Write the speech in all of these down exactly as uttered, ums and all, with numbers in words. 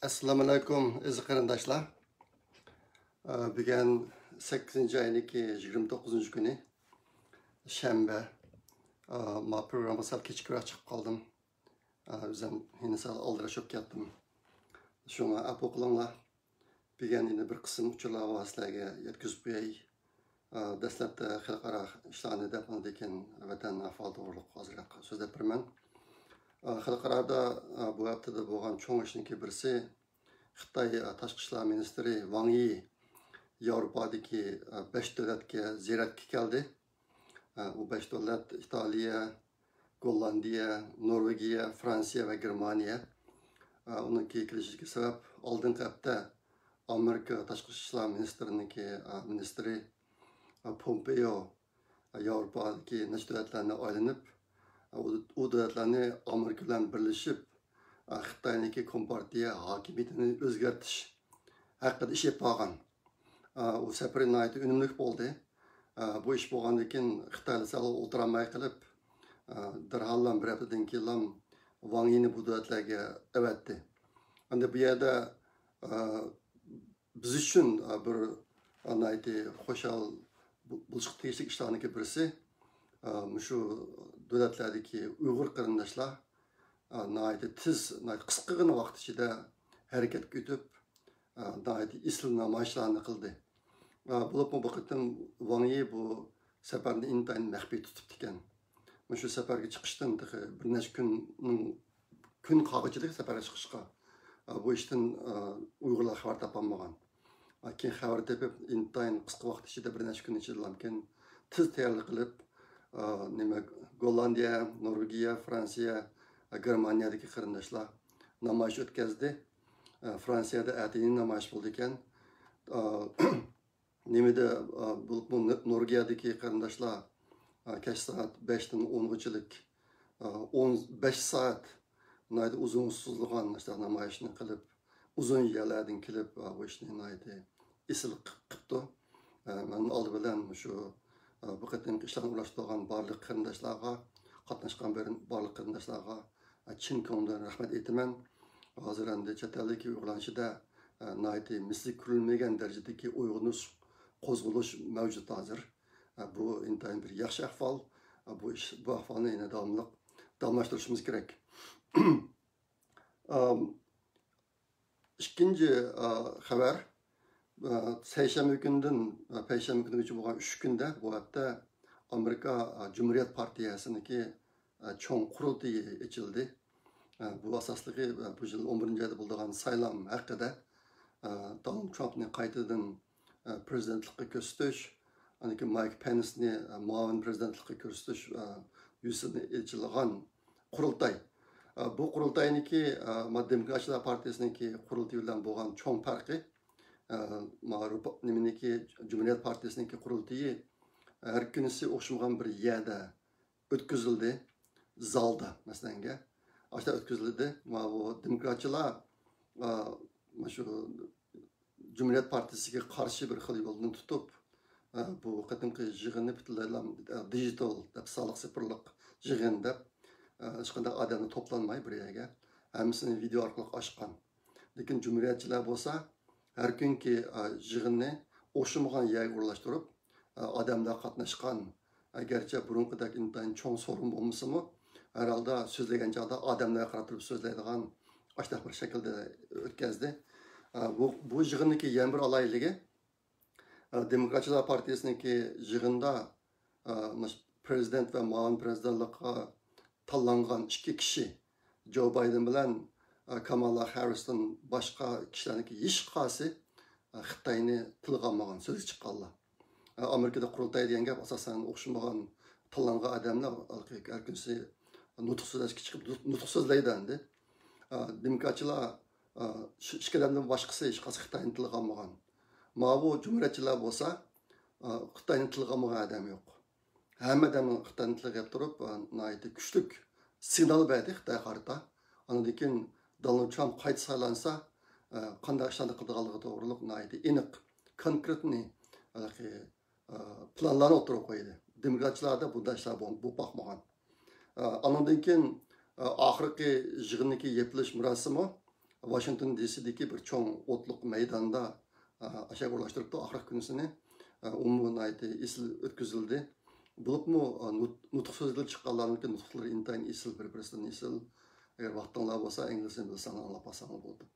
ئەسسالامۇئەلەيكۇم، ئەزىز قېرىنداشلار. ئە، بۈگۈن سەككىزىنچى ئاينىڭكى يىگىرمە توققۇزىنچى كۈنى، شەنبە. ئە، ما پروگراممىغا سەل كېچىكىپراق چىقىپ قالدىم. ئە، ئۆزۈم يەنە سەل ئالدىراش بولۇپ كەتتىم. شۇڭا ئەپۇ قىلىڭلار. بۈگۈن يەنە بىر قىسىم ئۇچۇرلارنى سىلەرگە يەتكۈزۈپ قوياي. ئە، دەسلەپتە خەلقئارا ئىشلارنى دەپ، ئاندىن كېيىن ۋەتەن ئەھۋالى توغرۇلۇق ئازراق سۆزلەپ بېرىمەن. ئە، خەلقئارادا، ئە، بۇ ھەپتىدە بولغان چوڭ ئىشنىڭكى بىرسى، خىتاي، ئە، تاشقى ئىشلار مىنىستىرى ۋاڭ يى ياۋروپادىكى، ئە، بەش دۆلەتكە زىيارەتكە كەلدى. ئە، ئۇ بەش دۆلەت ئىتالىيە، گوللاندىيە، نورۋېگىيە، فرانسىيە ۋە گېرمانىيە. ئە، ئۇنىڭكى كېلىشىدىكى سەۋەب، ئالدىنقى ھەپتە ئامېرىكا تاشقى ئىشلار مىنىستىرىنىڭكى، ئە، مىنىستىرى، ئە، پومپېيو ياۋروپادىكى نەچچە دۆلەتلەرنى ئايلىنىپ، ئە، ئۇ، ئۇ دۆلەتلەرنى ئامېرىكا بىلەن بىرلىشىپ، ئە، خىتاينىڭكى كومپارتىيە ھاكىمىيىتىنى ئۆزگەرتىش ھەققىدە ئىش ئېلىپ بارغان. ئە، ئۇ سەپىرى ناھايىتى ئۈنۈملۈك بولدى. ئە، بۇ ئىش بولغاندىن كېيىن خىتايلار سەل ئولتۇرالماي قېلىپ، ئە، دەرھاللا بىر ھەپتىدىن كېيىنلا ۋاڭ يىنى بۇ دۆلەتلەرگە ئەۋەتتى. ئەمدى بۇ يەردە، ئە، بىز ئۈچۈن، ئە، بىر، ئە، ناھايىتى خۇشال بو-، بولۇشقا تېگىشلىك ئىشلارنىڭكى بىرسى، ئە، مۇشۇ دۆلەتلەردىكى ئۇيغۇر قېرىنداشلار، ئە، ناھايىتى تېز، ناھايىتى قىسقىغىنا ۋاقىت ئىچىدە ھەرىكەتكە ئۆتۈپ، ئە، ناھايىتى ئېسىل نامايىشلارنى قىلدى. ئە، بولۇپمۇ بۇ قېتىم ۋاڭ يى بۇ سەپەرنى ئىنتايىن مەخپىي تۇتۇپتىكەن. مۇشۇ سەپەرگە چىقىشتىن تېخى بىر نەچچە كۈننىڭ، كۈن قالغۇچىلىك سەپەرگە چىقىشقا. ئە، بۇ ئىشتىن، ئە، ئۇيغۇرلار خەۋەر تاپالمىغان. ئە، كېيىن خەۋەر تېپىپ، ئىنتايىن قىسقا ۋاقىت ئىچىدە، بىر نەچچە كۈن ئىچىدىلامكىن، تېز تەييارلىق قىلىپ، ئە، نېمە، گوللاندىيە، نورۋېگىيە، فرانسىيە، ئە، گېرمانىيەدىكى قېرىنداشلار نامايىش ئۆتكەزدى. ئە، فرانسىيەدە ئەتىگىنى نامايىش بولىدىكەن. ئە، نېمىدە، ئە، بولۇپمۇ نو-، نورۋېگىيەدىكى قېرىنداشلار، ئە، كەچ سائەت بەشتىن ئونغىچىلىك، ئە، ئون بەش سائەت ناھايىتى ئۇزۇن سوزۇلغان مۇشۇنداق نامايىشنى قىلىپ، ئۇزۇن يەرلەردىن كېلىپ، ئە، بۇ ئىشنى ناھايىتى ئېسىل قىپ-، قىپتۇ. ئە، مەن ئالدى بىلەن مۇشۇ، ئە، بۇ قېتىمقى ئىشلارنى ئورۇنلاشتۇرغان بارلىق قېرىنداشلارغا، قاتناشقان بېرىن-، بارلىق قېرىنداشلارغا، ئە، چىن كۆڭلۈمدىن رەھمەت ئېيتىمەن. ھازىر ئەمدى چەت ئەلدىكى ئۇيغۇرلارنىڭ ئىچىدە، ئە، ناھايىتى مىسلى كۆرۈلمىگەن دەرىجىدىكى ئويغىنىش، قوزغىلىش مەۋجۇت ھازىر. ئە، بۇ ئىنتايىن بىر ياخشى ئەھۋال. ئە، بۇ ئىش، بۇ ئەھۋالنى يەنە داۋاملىق، داۋاملاشتۇرۇشىمىز كېرەك. ئام، ئىككىنچى، ئا، خەۋەر، ئا، سەيشەنبە كۈنىدىن، ئا، پەيشەنبە كۈنىگىچە بولغان ئۈچ كۈندە بۇ ھەپتە ئامېرىكا، ئا، جۇمھۇرىيەت پارتىيەسىنىڭكى، ئا، چوڭ قۇرۇلتىيى ئېچىلدى. ئا، بۇ ئاساسلىقى، ئا، بۇ يىل ئون بىرىنچى ئايدا بولىدىغان سايلام ھەققىدە، ئا، دونالد ترامپنى قايتىدىن، ئا، پىرېزىدېنتلىققا كۆرسىتىش، ئاندىن كېيىن مايك پېنسنى، ئا، مۇئاۋىن پىرېزىدېنتلىققا كۆرسىتىش، ئا، يۈزىسىدىن ئېچىلغان قۇرۇلتاي. ئا، بۇ قۇرۇلتاينىڭكى، ئا، ما دېموكراتچىلار پارتىيىسىنىڭكى قۇرۇلتىيى بىلەن بولغان چوڭ پەرقى، ئا، ما رېپ-، نېمىنىڭكى، جۇمھۇرىيەت پارتىيىسىنىڭكى قۇرۇلتىيى ھەر كۈنىسى ئوخشىمىغان بىر يەردە ئۆتكۈزۈلدى. زالدا، مەسىلەنگە، ئاشۇنداق ئۆتكۈزۈلدى. ماۋۇ دېموكراتچىلار، ئا، مۇشۇ جۇمھۇرىيەت پارتىيىسىگە قارشى بىر خىل يولنى تۇتۇپ، ئە، بۇ قېتىمقى يىغىننى پۈتۈنلەيلا، ئە، دىجىتال دەپ، سانلىق سىفىرلىق يىغىن دەپ، ئە، ھېچقانداق ئادەمنى توپلانماي بىر يەرگە، ھەممىسىنى ۋىدېئو ئارقىلىق ئاچقان. لېكىن جۇمھۇرىيەتچىلەر بولسا ھەر كۈنكى، ئە، يىغىننى ئوخشىمىغان يەرگە ئورۇنلاشتۇرۇپ، ئە، ئادەملەر قاتناشقان، ئەگەرچە بۇرۇنقىدەك ئىنتايىن چوڭ سورۇن بولمىسىمۇ، ھەر ھالدا سۆزلىگەن چاغدا ئادەملەرگە قاراپ تۇرۇپ سۆزلەيدىغان ئاشۇنداق بىر شەكىلدە ئۆتكەزدى. ئە، بۇ، بۇ يىغىننىڭكى يەنە بىر ئالاھىدىلىكى، ئە، دېموكراتچىلار پارتىيىسىنىڭكى يىغىندا، ئە، مۇش-، پىرېزىدېنت ۋە مۇئاۋىن پىرېزىدېنتلىققا تاللانغان ئىككى كىشى، جو بايدېن بىلەن، ئە، كامالا خاررىستىن باشقا كىشىلەرنىڭكى ھېچقايسى، ئە، خىتاينى تىلغا ئالمىغان، سۆزگە چىققانلار. ئامېرىكىدا قۇرۇلتاي دېگەن گەپ ئاساسەن ئوخشىمىغان تاللانغان ئادەملەر ھەر كۈنسى نۇتۇق سۆزلەشكە چىقىپ، نۇتۇق سۆزلەيدۇ ئەمدى. دېموكراتچىلار شۇ ئىككى ئادەمدىن باشقىسى ھېچقايسى خىتاينى تىلغا ئالمىغان. ماۋۇ جۇمھۇرىيەتچىلەر بولسا خىتاينى تىلغا ئالمىغان ئادەم يوق. ھەممە ئادەم خىتاينى تىلغا ئېلىپ تۇرۇپ، ناھايىتى كۈچلۈك سىگنال بەردى خىتايغا قارىتا. ئاندىن كېيىن دونالد ترامپ قايتا سايلانسا، قانداق ئىشلارنى قىلىدىغانلىقى توغرۇلۇق ناھايىتى ئېنىق، كونكرېتنى، ھېلىقى، ئە، پىلانلارنى ئوتتۇرىغا قويدى. دېموكراتچىلاردا بۇنداق ئىشلار بول-، بولۇپ باقمىغان. ئە، ئانىڭدىن كېيىن، ئە، ئاخىرقى يىغىننىڭكى يېپىلىش مۇراسىمى، ۋاشىنگتون دىسىدىكى بىر چوڭ ئوتلۇق مەيداندا ئاشەگە ئورۇنلاشتۇرۇپتۇ. ئاخىرقى كۈنىسىنى ئۇمۇ ناھايىتى ئېسىل ئۆتكۈزۈلدى. بولۇپمۇ نۇت-، نۇتۇق سۆزلىرى چىققانلارنىڭكى نۇتۇقلىرى ئىنتايىن ئېسىل، بىر-بىرسىدىن ئېسىل. ئەگەر ۋاقتىڭلار بولسا، ئىنگلىزچىنى بىلسەڭلار ئاڭلاپ باقساڭلار بولىدۇ.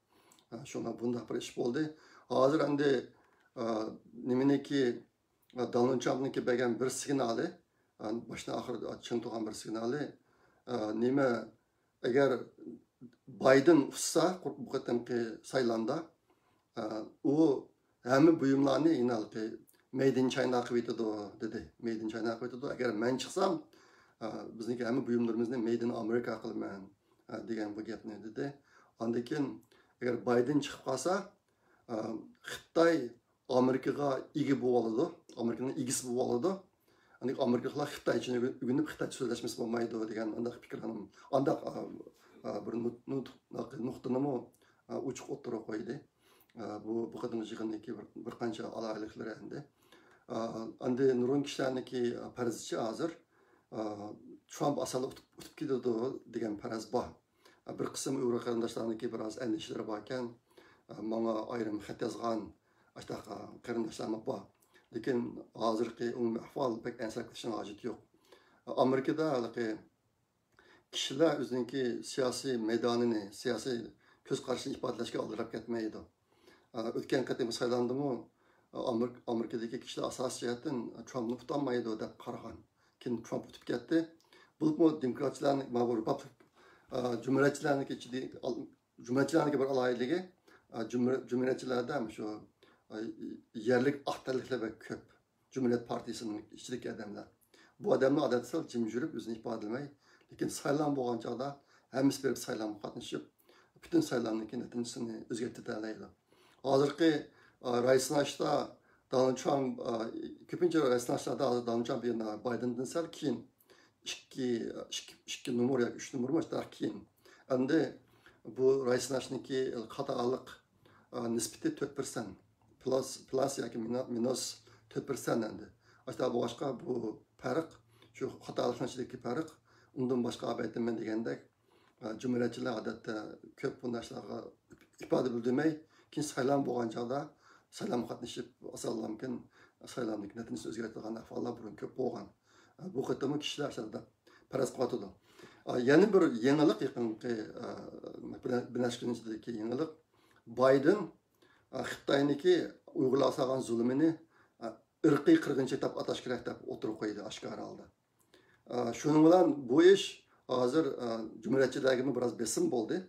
شۇڭا بۇنداق بىر ئىش بولدى. ھازىر ئەمدى نېمىنىكى، دونالد ترامپنىڭكى بەرگەن بىر سىگنالى، باشتىن ئاخىر چىڭ تۇرغان بىر سىگنالى، نېمە، ئەگەر بايدېن ئۇتسا بۇ قېتىمقى سايلامدا، ئۇ ھەممە بۇيۇملارنى يەنە ھېلىقى مەيدىن چاينا قىلىۋېتىدۇ، دېدى. مەيدىن چاينا قىلىۋېتىدۇ. ئەگەر مەن چىقسام، بىزنىڭكى ھەممە بۇيۇملىرىمىزنى مەيدىن ئامېرىكا قىلىمەن، دېگەن بۇ گەپنى دېدى. ئاندىن كېيىن، ئەگەر بايدېن چىقىپ قالسا، خىتاي ئامېرىكىغا ئىگە بولۇۋالىدۇ، ئامېرىكىنىڭ ئىگىسى بولۇۋالىدۇ. ئاندىن ئامېرىكىلىقلار خىتايچىنى ئۆگىنىپ، خىتايچە سۆزلەشمىسە بولمايدۇ دېگەن ئانداق پىكىرنىمۇ، ئانداق، ئا، ئا، بىر نۇت-، نۇت-، نۇقتىنىمۇ، ئا، ئوچۇق ئوتتۇرىغا قويدى. ئا، بۇ، بۇ قېتىمقى يىغىندىكى بىر، بىر قانچە ئالاھىدىلىكلىرى ئەمدى. ئا، ئەمدى نۇرغۇن كىشىلەرنىڭكى، ئا، پەرىزىچە ھازىر، ئا، ترامپ ئاسانلا ئۇتۇپ، ئۇتۇپ كېتىدۇ دېگەن پەرەز بار. بىر قىسىم ئۇيغۇر قېرىنداشلارنىڭكى بىراز ئەندىشىلىرى باركەن، ماڭا ئايرىم خەت يازغان ئاشتاق قېرىنداشلارمۇ بار. لېكىن ھازىرقى ئومۇمىي ئەھۋال بەك ئەنسىرەپ كېتىشنىڭ ھاجىتى يوق. ئامېرىكىدا ھېلىقى كىشىلەر ئۆزىنىڭكى سىياسىي مەيدانىنى، سىياسىي كۆز قارىشىنى ئىپادىلەشكە ئالدىراپ كەتمەيدۇ. ئۆتكەن قېتىمقى سايلامدىمۇ ئامېرىك-، ئامېرىكىدىكى كىشىلەر ئاساسىي جەھەتتىن ترامپنى ئۇتالمايدۇ دەپ قارىغان. كېيىن ترامپ ئۇتۇپ كەتتى. بولۇپمۇ دېموكراتچىلارنىڭ، مانا بۇ رېپابلىك-، ئا، جۇمھۇرىيەتچىلەرنىڭكى ئىچىدە-، جۇمھۇرىيەتچىلەرنىڭكى بىر ئالاھىدىلىكى، ئا، جۇمھۇر-، جۇمھۇرىيەتچىلەردە شۇ، ئا، يەرلىك ئاق تەنلىكلەر بەك كۆپ. جۇمھۇرىيەت پارتىيىسىنىڭ ئىچىدىكى ئادەملەر. بۇ ئادەملەر ئادەتتە سەل جىم يۈرۈپ، ئۆزىنى ئىپادىلىمەي، لېكىن سايلام بولغان چاغدا ھەممىسى بېرىپ سايلامغا قاتنىشىپ، پۈتۈن سايلامنىڭكى نەتىجىسىنى ئۆزگەرتىۋېتەلەيدۇ. ھازىرقى، ئا، راي سىناشتا دونالد ترامپ، ئا، كۆپىنچە راي سىناشلاردا ھازىر دونالد ترامپ يەنە بايدېندىن سەل كېيىن ئىككى، ئىككى، ئىككى نومۇر ياكى ئۈچ نومۇرمۇ شۇنداق كېيىن. ئەمدى بۇ راي سىناشنىڭكى خاتالىق، ئا، نىسبىتى تۆت پىرسەنت. پلاس، پلاس ياكى مىنا-، مىنۇس تۆت پىرسەنت ئەمدى. ئاشۇنداق بولغاچقا بۇ پەرق، شۇ خاتالىقنىڭ ئىچىدىكى پەرق، ئۇندىن باشقا ئاۋېتىمەن دېگەندەك، ئا، جۇمھۇرىيەتچىلەر ئادەتتە كۆپ بۇنداق ئىشلارغا ئىپادە بىلدۈرمەي، كېيىن سايلام بولغان چاغدا سايلامغا قاتنىشىپ، ئاسانلامكىن سايلامدىكى نەتىجىسىنى ئۆزگەرتىدىغان ئەھۋاللار بۇرۇن كۆپ بولغان. ئا، بۇ قېتىممۇ كىشىلەر ئاشۇنداق پەرەز قىلىۋاتىدۇ. ئا، يەنە بىر يېڭىلىق، يېقىنقى، ئا، بىر، بىر نەچچە كۈن ئىچىدىكى يېڭىلىق. بايدېن، ئا، خىتاينىڭكى ئۇيغۇرلارغا سالغان زۇلۇمىنى، ئا، ئىرقىي قىرغىنچىلىق دەپ ئاتاش كېرەك دەپ ئوتتۇرىغا قويدى ئاشكارا ھالدا. ئا، شۇنىڭ بىلەن بۇ ئىش ھازىر، ئا، جۇمھۇرىيەتچىلەرگىمۇ بىراز بېسىم بولدى.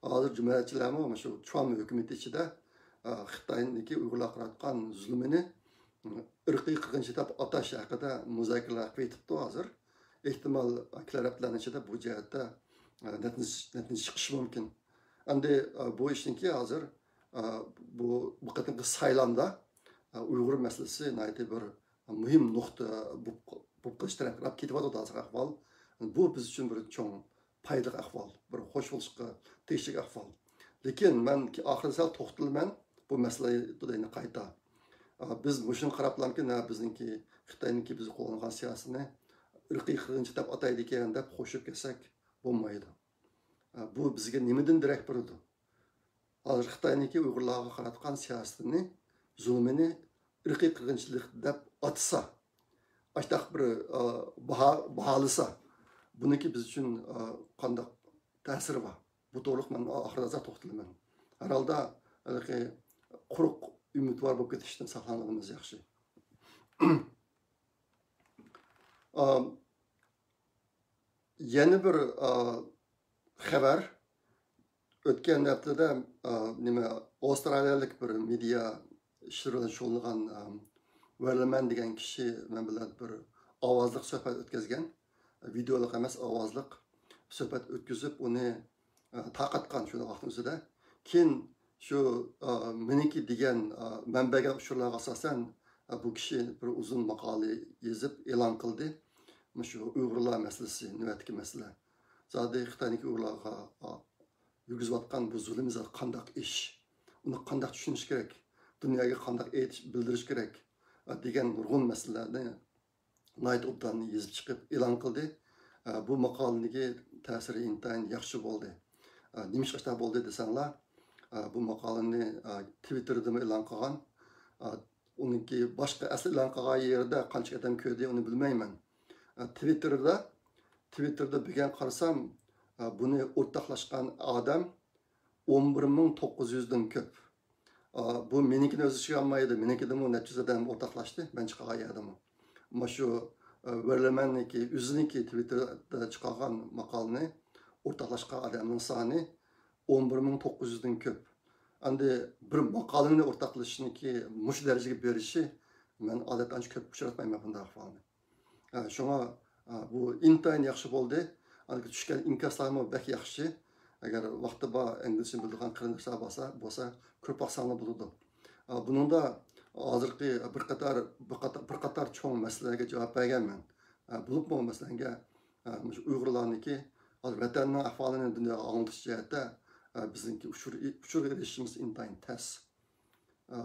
ھازىر جۇمھۇرىيەتچىلەرمۇ مانا شۇ ترامپ ھۆكۈمىتى ئىچىدە، ئا، خىتاينىڭكى ئۇيغۇرلارغا قىلىۋاتقان زۇلۇمىنى، ئىرقىي قىرغىنچىلىق دەپ ئاتاش ھەققىدە مۇزاكىرىلەر قىلىۋېتىپتۇ ھازىر. ئېھتىمال، كېلەر ھەپتىلەرنىڭ ئىچىدە بۇ جەھەتتە، ئا، نەتىجە، نەتىجە چىقىشى مۇمكىن. ئەمدى، ئا، بۇ ئىشنىڭكى ھازىر، ئا، بۇ، بۇ قېتىمقى سايلامدا، ئا، ئۇيغۇر مەسىلىسى ناھايىتى بىر مۇھىم نۇقتا بولۇپ، بولۇپ قېلىش تەرەپكە قاراپ كېتىۋاتىدۇ ھازىر ئەھۋال. بۇ بىز ئۈچۈن بىر چوڭ پايدىلىق ئەھۋال، بىر خوش بولۇشقا تېگىشلىك ئەھۋال. لېكىن مەن ئاخىرىدا سەل توختىلىمەن بۇ مەسىلىگە قايتا. ئا، بىز مۇشۇنى قاراپلامكىن، ھە، بىزنىڭكى، خىتاينىڭكى بىز قوللانغان سىياسىتىنى ئىرقىي قىرغىنچىلىق دەپ ئاتايدىكەن دەپ خوشلىشىپ كەتسەك بولمايدۇ. ئا، بۇ بىزگە نېمىدىن دېرەك بېرىدۇ؟ ھازىر خىتاينىڭكى ئۇيغۇرلارغا قاراتقان سىياسىتىنى، زۇلۇمىنى ئىرقىي قىرغىنچىلىق دەپ ئاتىسا، ئاشتاق بىر، ئا، باھا-، باھالىسا، بۇنىڭكى بىز ئۈچۈن، ئا، قانداق تەسىرى بار؟ بۇ توغرىلىق مەن ئاخىرىدا ئازراق توختىلىمەن. ھەر ھالدا ھېلىقى قۇرۇق ئۈمىدۋار بولۇپ كېتىشتىن ساقلانغىنىمىز ياخشى. ئا، يەنە بىر، ئا، خەۋەر. ئۆتكەن ھەپتىدە، ئا، نېمە، ئاۋسترالىيەلىك بىر مېدىيا ئىشلىرى بىلەن شۇغۇللانغان، ئا، ۋېرلىمەن دېگەن كىشى مەن بىلەن بىر ئاۋازلىق سۆھبەت ئۆتكۈزگەن. ۋىدېئولۇق ئەمەس، ئاۋازلىق سۆھبەت ئۆتكۈزۈپ، ئۇنى، ئا، تارقاتقان شۇ ۋاقىتنىڭ ئۆزىدە. كېيىن شۇ، ئا، مېنىڭكى دېگەن، ئا، مەن بەرگەن ئۇچۇرلارغا ئاساسەن، ئا، بۇ كىشى بىر ئۇزۇن ماقالە يېزىپ ئېلان قىلدى. مۇشۇ ئۇيغۇرلار مەسىلىسى، نۆۋەتتىكى مەسىلە. زادى خىتاينىڭكى ئۇيغۇرلارغا، ئا، يۈرگۈزۈۋاتقان بۇ زۇلۇم زادى قانداق ئىش؟ ئۇنى قانداق چۈشىنىش كېرەك؟ دۇنياغا قانداق ئېيتىش، بىلدۈرۈش كېرەك؟ ئا، دېگەن نۇرغۇن مەسىلىلەرنى ناھايىتى ئوبدان يېزىپ چىقىپ ئېلان قىلدى. ئە، بۇ ماقالىنىڭكى تەسىرى ئىنتايىن ياخشى بولدى. ئە، نېمىشقا شۇنداق بولدى دېسەڭلار، ئە، بۇ ماقالىنى، ئە، تىۋىتتېردىمۇ ئېلان قىلغان. ئە، ئۇنىڭكى باشقا ئەسلى ئېلان قىلغان يېرىدە قانچە ئادەم كۆردى، ئۇنى بىلمەيمەن. ئە، تىۋىتتېردا، تىۋىتتېردا بۈگۈن قارىسام، ئە، بۇنى ئورتاقلاشقان ئادەم ئون بىر مىڭ توققۇز يۈزدىن كۆپ. ئا، بۇ مېنىڭكىنى ئۆز ئىچىگە ئالمايدۇ. مېنىڭكىدىمۇ نەچچە يۈز ئادەم ئورتاقلاشتى، مەن چىقارغان يەردىمۇ. مانا شۇ، ئا، ۋېرلېمەننىڭكى، ئۆزىنىڭكى تىۋىتتېردا چىقارغان ماقالىنى ئورتاقلاشقان ئادەمنىڭ سانى ئون بىر مىڭ توققۇز يۈزدىن كۆپ. ئەمدى بىر ماقالىنى ئورتاقلىشىشنىڭكى مۇشۇ دەرىجىگە بېرىشى، مەن ئادەتتە ئانچە كۆپ ئۇچراتمايمەن بۇنداق ئەھۋالنى. ئە، شۇڭا، ئە، بۇ ئىنتايىن ياخشى بولدى. ئاندىكى چۈشكەن ئىنكاسلارمۇ بەك ياخشى. ئەگەر ۋاقتى بار، ئىنگلىزچە بىلىدىغان قېرىنداشلار بولسا، بولسا كۆرۈپ باقساڭلار بولىدۇ. ئە، بۇنىڭدا ھازىرقى بىر قاتار، بىر قاتار، بىر قاتار چوڭ مەسىلىلەرگە جاۋاب بەرگەنمەن. ئە، بولۇپمۇ مەسىلەنگە، ئە، مۇشۇ ئۇيغۇرلارنىڭكى ھازىر ۋەتەننىڭ ئەھۋالىنى دۇنياغا ئاڭلىتىش جەھەتتە، ئە، بىزنىڭكى ئۇچۇر، ئۇچۇرغا ئېرىشىشىمىز ئىنتايىن تەس. ئە،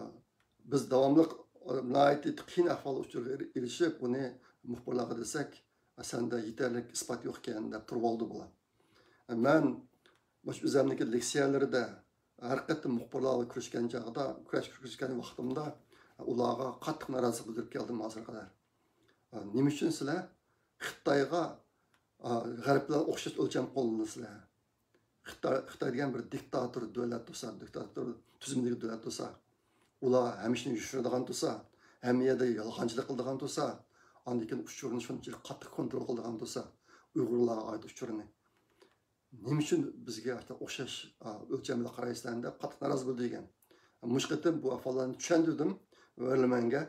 بىز داۋاملىق، ئە، ناھايىتى قىيىن ئەھۋالدا ئۇچۇرغا ئېرىشىپ، ئۇنى مۇخبىرلارغا دېسەك، سەندە يېتەرلىك ئىسپات يوق ئىكەن دەپ تۇرۇۋالدى بۇلار. مەن مۇشۇ ئۆزۈمنىڭكى لېكسىيەلىرىدە ھەر قېتىم مۇخبىرلار بىلەن كۆرۈشكەن چاغدا، كۆرۈش-، كۆرۈشكەن ۋاقتىمدا ئۇلارغا قاتتىق نارازىلىق بىلدۈرۈپ كەلدىم ھازىرغا قەدەر. نېمە ئۈچۈن سىلەر خىتايغا، غەرب بىلەن ئوخشاش ئۆلچەم قوللىنىسىلەر؟ خىتاي، خىتاي دېگەن بىر دىكتاتور دۆلەت تۇرسا، دىكتاتور تۈزۈمىدىكى دۆلەت تۇرسا، ئۇلار ھەممە ئىشنى يوشۇرىدىغان تۇرسا، ھەممە يەردە يالغانچىلىق قىلىدىغان تۇرسا، ئاندىن كېيىن ئۇچۇرنى شۇنچىلىك قاتتىق كونترول قىلىدىغان تۇرسا، ئۇيغۇرلارغا ئائىت ئۇچۇرنى نېمە ئۈچۈن بىزگە ئوخشاش، ئا، ئۆلچەمدە قارايسىلەر دەپ قاتتىق نارازى بولدى دېگەن. مۇشۇ قېتىم بۇ ئەھۋاللارنى چۈشەندۈردۈم ۋېرلىمەنگە.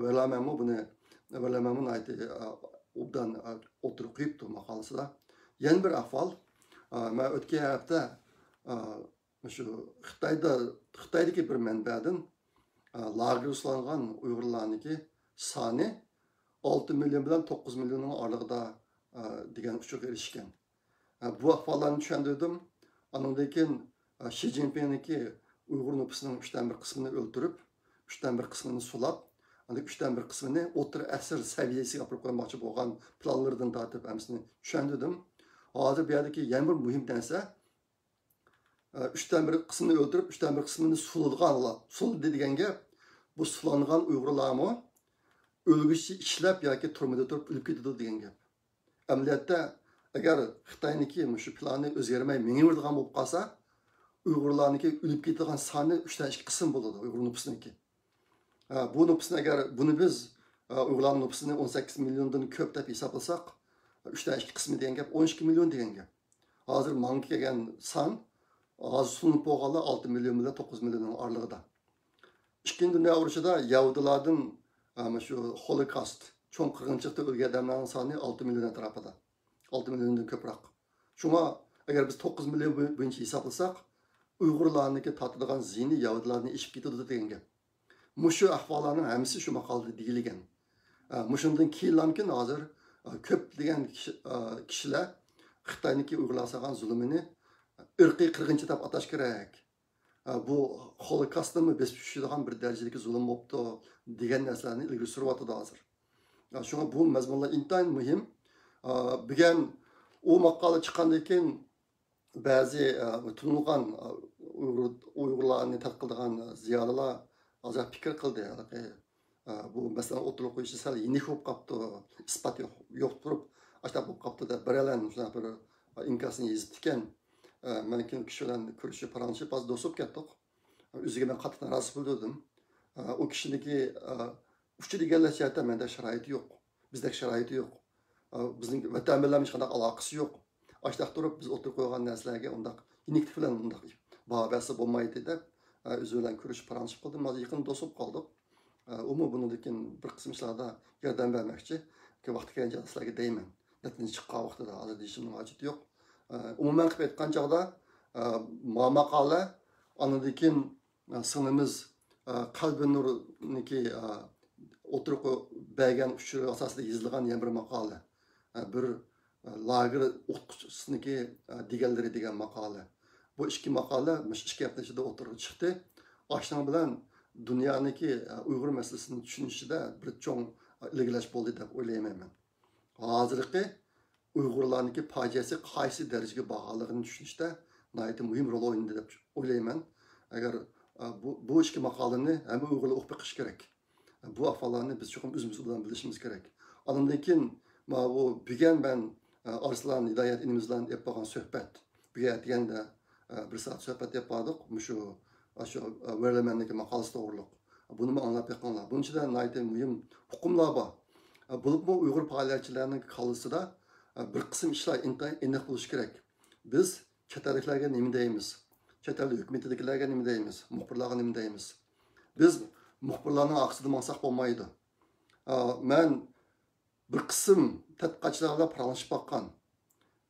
ۋېرلىمەنمۇ بۇنى، ۋېرلىمەنمۇ ناھايىتى، ئا، ئوبدان، ئا، ئوتتۇرىغا قويۇپتۇ ماقالىسىدا. يەنە بىر ئەھۋال، ئا، مەن ئۆتكەن ھەپتە، ئا، مۇشۇ خىتايدا، خىتايدىكى بىر مەنبەدىن، ئا، لاگېرغا سولانغان ئۇيغۇرلارنىڭكى سانى ئالتە مىليون بىلەن توققۇز مىليوننىڭ ئارىلىقىدا، ئا، دېگەن ئۇچۇرغا ئېرىشكەن. ئا، بۇ ئەھۋاللارنى چۈشەندۈردۈم. ئانىڭدىن كېيىن، ئا، شى جىنپىڭنىڭكى ئۇيغۇر نوپۇسىنىڭ ئۈچتىن بىر قىسمىنى ئۆلتۈرۈپ، ئۈچتىن بىر قىسمىنى سولاپ، ئاندىن ئۈچتىن بىر قىسمىنى ئوتتۇرا ئەسىر سەۋىيەسىگە ئاپىرىپ قويماقچى بولغان پىلانلىرىدىن تارتىپ ھەممىسىنى چۈشەندۈردۈم. ھازىر بۇ يەردىكى يەنە بىر مۇھىم نەرسە، ئە، ئۈچتىن بىر قىسمىنى ئۆلتۈرۈپ، ئۈچتىن بىر قىسمىنى سولىدىغانلار، سولىدى دېگەن گەپ. بۇ سولانغان ئۇيغۇرلارمۇ ئۆلگۈچە ئىشلەپ ياكى تۈرمىدە تۇرۇپ ئۆلۈپ كېتىدۇ دېگەن گەپ. ئەمەلىيەتتە، ئەگەر خىتاينىڭكى مۇشۇ پىلانى ئۆزگەرمەي مېڭىۋېرىدىغان بولۇپ قالسا، ئۇيغۇرلارنىڭكى ئۆلۈپ كېتىدىغان سانى ئۈچتىن ئىككى قىسىم بولىدۇ، ئۇيغۇر نوپۇسىنىڭكى. ھە، بۇ نوپۇسنى ئەگەر بۇنى بىز، ئە، ئۇيغۇرلارنىڭ نوپۇسىنى ئون سەككىز مىليوندىن كۆپ دەپ ھېسابلىساق، ئۈچتىن ئىككى قىسمى دېگەن گەپ، ئون ئىككى مىليون دېگەن گەپ. ھازىر ماڭا كەلگەن سان، ھازىر سولىنىپ بولغانلار ئالتە مىليون بىلەن توققۇز مىليوننىڭ ئارىلىقىدا. ئىككىنچى دۇنيا ئۇرۇشىدا يەھۇدىيلاردىن، ئە، مۇشۇ خولوكاست، چوڭ قىرغىنچىلىقتا ئۆلگەن ئادەملەرنىڭ سانى ئالتە مىليون ئەتراپىدا. ئالتە مىليوندىن كۆپرەك. شۇڭا ئەگەر بىز توققۇز مىليون بوي-، بويىچە ھېسابلىساق، ئۇيغۇرلارنىڭكى تارتىدىغان زىيىنى يەھۇدىيلاردىن ئېشىپ كېتىدۇ دېگەن گەپ. مۇشۇ ئەھۋاللارنىڭ ھەممىسى شۇ ماقالىدە دېيىلگەن. ئە، مۇشۇندىن كېيىنلامكىن ھازىر، ئە، كۆپلىگەن كىشى، ئە، كىشىلەر خىتاينىڭكى ئۇيغۇرلارغا سالغان زۇلۇمىنى ئىرقىي قىرغىنچىلىق دەپ ئاتاش كېرەك. ئە، بۇ خولوكاستنىمۇ بېسىپ چۈشىدىغان بىر دەرىجىدىكى زۇلۇم بوپتۇ دېگەن نەرسىلەرنى ئىلگىرى سۈرۈۋاتىدۇ ھازىر. ئە، شۇڭا بۇ مەزمۇنلار ئىنتايىن مۇھىم. ئە، بۈگۈن ئۇ ماقالە چىققاندىن كېيىن، بەزى، ئە، تونۇلغان، ئە، ئۇيغۇر، ئۇيغۇرلارنى تەتقىق قىلىدىغان زىيالىيلار ئازراق پىكىر قىلدى. ھېلىقى، ئە، بۇ مەسىلىنى ئوتتۇرىغا قويۇشى سەل يېنىك بولۇپ قاپتۇ، ئىسپات يوق، يوق تۇرۇپ، ئاشۇنداق بولۇپ قاپتۇ دەپ بىرەيلەن شۇنداق بىر ئىنكاسنى يېزىپتىكەن. ئە، مەن كېيىن ئۇ كىشى بىلەن كۆرۈشۈپ، پاراڭلىشىپ، ئاز دوست بولۇپ كەتتۇق. ئۆزىگە مەن قاتتىق نارازى بىلدۈردۈم. ئە، ئۇ كىشىنىڭكى، ئە، ئۇچۇر ئىگىلەش جەھەتتە مەندەك شارائىتى يوق. بىزدەك شارائىتى يوق. ئە، بىزنىڭ ۋەتەن بىلەن ھېچقانداق ئالاقىسى يوق. ئاشۇنداق تۇرۇپ، بىز ئوتتۇرىغا قويغان نەرسىلەرگە ئۇنداق يېنىكلىك بىلەن ئۇنداق باھا بەرسە بولمايتتى دەپ، ئە، ئۆزى بىلەن كۆرۈشۈپ، پاراڭلىشىپ قالدىم. ھازىر يېقىن دوست بولۇپ قالدۇق. ئە، ئۇمۇ بۇنىڭدىن كېيىن بىر قىسىم ئىشلاردا ياردەم بەرمەكچى. كېيىن ۋاقتى كەلگەن چاغدا سىلەرگە دەيمەن. نەتىجە چىققان ۋاقتىدا، ھازىر دېيىشىمنىڭ ھاجىتى يوق. ئە، ئومۇمەن قىلىپ ئېيتقان چاغدا، ئە، ما ماقالە، ئاندىن كېيىن، ئە، سىڭلىمىز، ئە، قەلبىنۇرنىڭكى، ئە، ئوتتۇرىغا بەرگەن ئۇچۇرى ئاساسىدا يېزىلغان يەنە بىر ماقالە. ئە، بىر، ئە، لاگېر ئوقۇتقۇچىسىنىڭكى، ئە، دېگەنلىرى دېگەن ماقالە. بۇ ئىككى ماقالە مۇشۇ ئىككى ھەپتە ئىچىدە ئوتتۇرىغا چىقتى. ئاشۇنىڭ بىلەن دۇنيانىڭكى، ئە، ئۇيغۇر مەسىلىسىنى چۈشىنىشىدە بىر چوڭ، ئە، ئىلگىرىلەش بولدى دەپ ئويلايمەن مەن. ھازىرقى ئۇيغۇرلارنىڭكى پاجىئەسى قايسى دەرىجىگە بارغانلىقىنى چۈشىنىشتە ناھايىتى مۇھىم رول ئوينىدى دەپ ئويلايمەن. ئەگەر، ئە، بۇ، بۇ ئىككى ماقالىنى ھەممە ئۇيغۇرلار ئوقۇپ بېقىشى كېرەك. بۇ ئەھۋاللارنى بىز چوقۇم ئۆزىمىز بىلەن بىلىشىمىز كېرەك. ئاندىن كېيىن، ماۋۇ بۈگۈن مەن، ئە، ئارسلان ھىدايەت ئىنىمىز بىلەن ئېلىپ بارغان سۆھبەت. بۈگۈن ئەتىگەندە، ئە، بىر سائەت سۆھبەت ئېلىپ باردۇق. مۇشۇ، ئاشۇ، ئە، ۋېرلەمەننىڭكى ماقالىسى توغرۇلۇق. بۇنىمۇ ئاڭلاپ بېقىڭلار. بۇنىڭ ئىچىدە ناھايىتى مۇھىم ئۇقۇملار بار. ئە، بولۇپمۇ ئۇيغۇر پائالىيەتچىلەرنىڭ كاللىسىدا، ئە، بىر قىسىم ئىشلار ئىنتايىن ئېنىق بولۇشى كېرەك. بىز چەت ئەللىكلەرگە نېمە دەيمىز؟ چەت ئەل ھۆكۈمىتىدىكىلەرگە نېمە دەيمىز؟ مۇخبىرلارغا نېمە دەيمىز؟ بىز مۇخبىرلارنىڭ ئارقىسىدا ماڭساق بولمايدۇ. ئا، مەن بىر قىسىم تەتقىقاتچىلار بىلەن پاراڭلىشىپ باققان.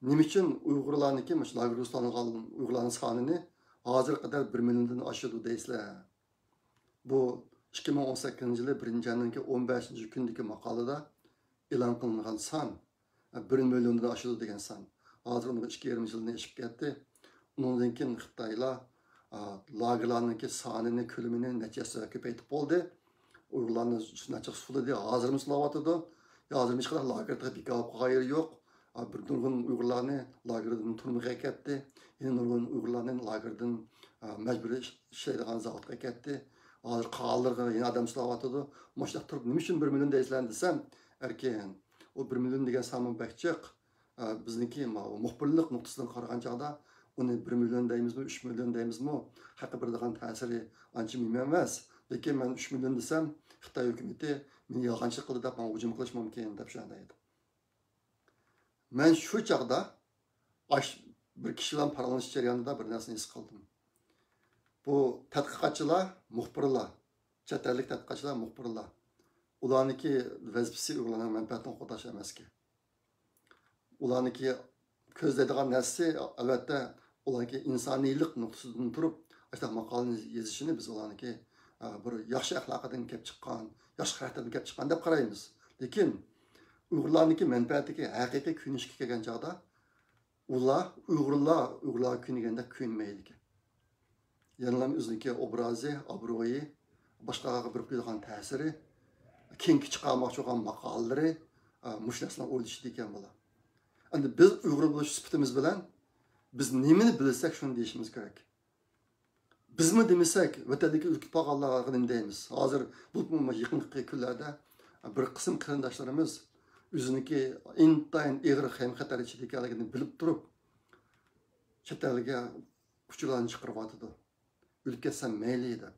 نېمە ئۈچۈن ئۇيغۇرلارنىڭكى، مۇشۇ لاگېردا ساقلانغان ئۇيغۇرلارنىڭ سانىنى ھازىرغا قەدەر بىر مىليوندىن ئاشىدۇ دەيسىلەر؟ بۇ ئىككى مىڭ ئون سەككىزىنچى يىلى بىرىنچى ئاينىڭكى ئون بەشىنچى كۈنىدىكى ماقالىدا ئېلان قىلىنغان سان، بىر مىليوندىن ئاشىدۇ دېگەن سان. ھازىر ئۇنىڭ ئىككى يېرىم يىلدىن ئېشىپ كەتتى. ئۇنىڭدىن كېيىن خىتايلار، ئا، لاگېرلارنىڭكى سانىنى، كۆلىمىنى نەچچە ھەسسە كۆپەيتىپ بولدى. ئۇيغۇرلارنى نەچچە سولىدى، ھازىرمۇ سولاۋاتىدۇ. ھازىرمۇ ھېچقانداق لاگېردا بىكار بولۇپ قالغان يېرى يوق. ئا، بىر نۇرغۇن ئۇيغۇرلارنى لاگېردىن تۈرمىگە ئەكەتتى. يەنە نۇرغۇن ئۇيغۇرلارنى لاگېردىن، ئا، مەجبۇرىي ئىش-، ئىشلەيدىغان زاۋۇتقا ئەكەتتى. ھازىر قالغانلىرىغا يەنە ئادەم سولاۋاتىدۇ. مۇشۇنداق تۇرۇپ، نېمە ئۈچۈن بىر مىليون دەيسىلەر دېسەم، ئەركىن، ئۇ بىر مىليون دېگەن سانمۇ بەك جىق. ئە، بىزنىڭكى ماۋۇ مۇخبىرلىق نۇقتىسىدىن قارىغان چاغدا، ئۇنى بىر مىليون دەيمىزمۇ، ئۈچ مىليون دەيمىزمۇ، ھەققى بېرىدىغان تەسىرى ئانچە مۇھىم ئەمەس. لېكىن مەن ئۈچ مىليون دېسەم، خىتاي ھۆكۈمىتى مېنى يالغانچىلىق قىلدى دەپ ماڭا ھۇجۇم قىلىشى مۇمكىن دەپ شۇنداق دەيدۇ. مەن شۇ چاغدا ئاش-، بىر كىشى بىلەن پاراڭلىشىش جەريانىدا بىر نەرسىنى ھېس قىلدىم. بۇ تەتقىقاتچىلار، مۇخبىرلار، چەت ئەللىك تەتقىقاتچىلار، مۇخبىرلار، ئۇلارنىڭكى ۋەزىپىسى ئۇيغۇرلارنىڭ مەنپەئەتىنى قوغداش ئەمەسكەن. ئۇلارنىڭكى كۆزلەيدىغان نەرسىسى، ئەلۋەتتە، ئۇلارنىڭكى ئىنسانىيلىق نۇقتىسىدىن تۇرۇپ، ئاشۇنداق ماقالىنى يېزىشىنى بىز ئۇلارنىڭكى، ئە، بىر ياخشى ئەخلاقىدىن كېلىپ چىققان، ياخشى خاراكتېردىن كېلىپ چىققان دەپ قارايمىز. لېكىن ئۇيغۇرلارنىڭكى مەنپەئەتىگە ھەقىقىي كۆيۈنۈشكە كەلگەن چاغدا، ئۇلار ئۇيغۇرلار ئۇيغۇرلارغا كۆيۈنگەندەك كۆيۈنمەيدىكەن. يەنىلا ئۆزىنىڭكى ئوبرازى، ئابرۇيى، باشقىلارغا بېرىپ قويىدىغان تەسىرى، كېيىنكى چىقارماقچى بولغان ماقالىلىرى، ئا، مۇشۇ نەرسىلەرنى ئويلىشىدىكەن بۇلار. ئەمدى بىز ئۇيغۇر بولۇش سۈپىتىمىز بىلەن بىز نېمىنى بىلسەك، شۇنى دېيىشىمىز كېرەك. بىزمۇ دېمىسەك، ۋەتەندىكى ئۆلۈپ قالغانلارغا نېمە دەيمىز؟ ھازىر بولۇپمۇ يېقىنقى كۈنلەردە بىر قىسىم قېرىنداشلىرىمىز ئۆزىنىڭكى ئىنتايىن ئېغىر خەۋپ-خەتەر ئىچىدىكەنلىكىنى بىلىپ تۇرۇپ، چەت ئەلگە ئۇچۇرلارنى چىقىرىۋاتىدۇ. ئۆلۈپ كەتسەم مەيلى دەپ.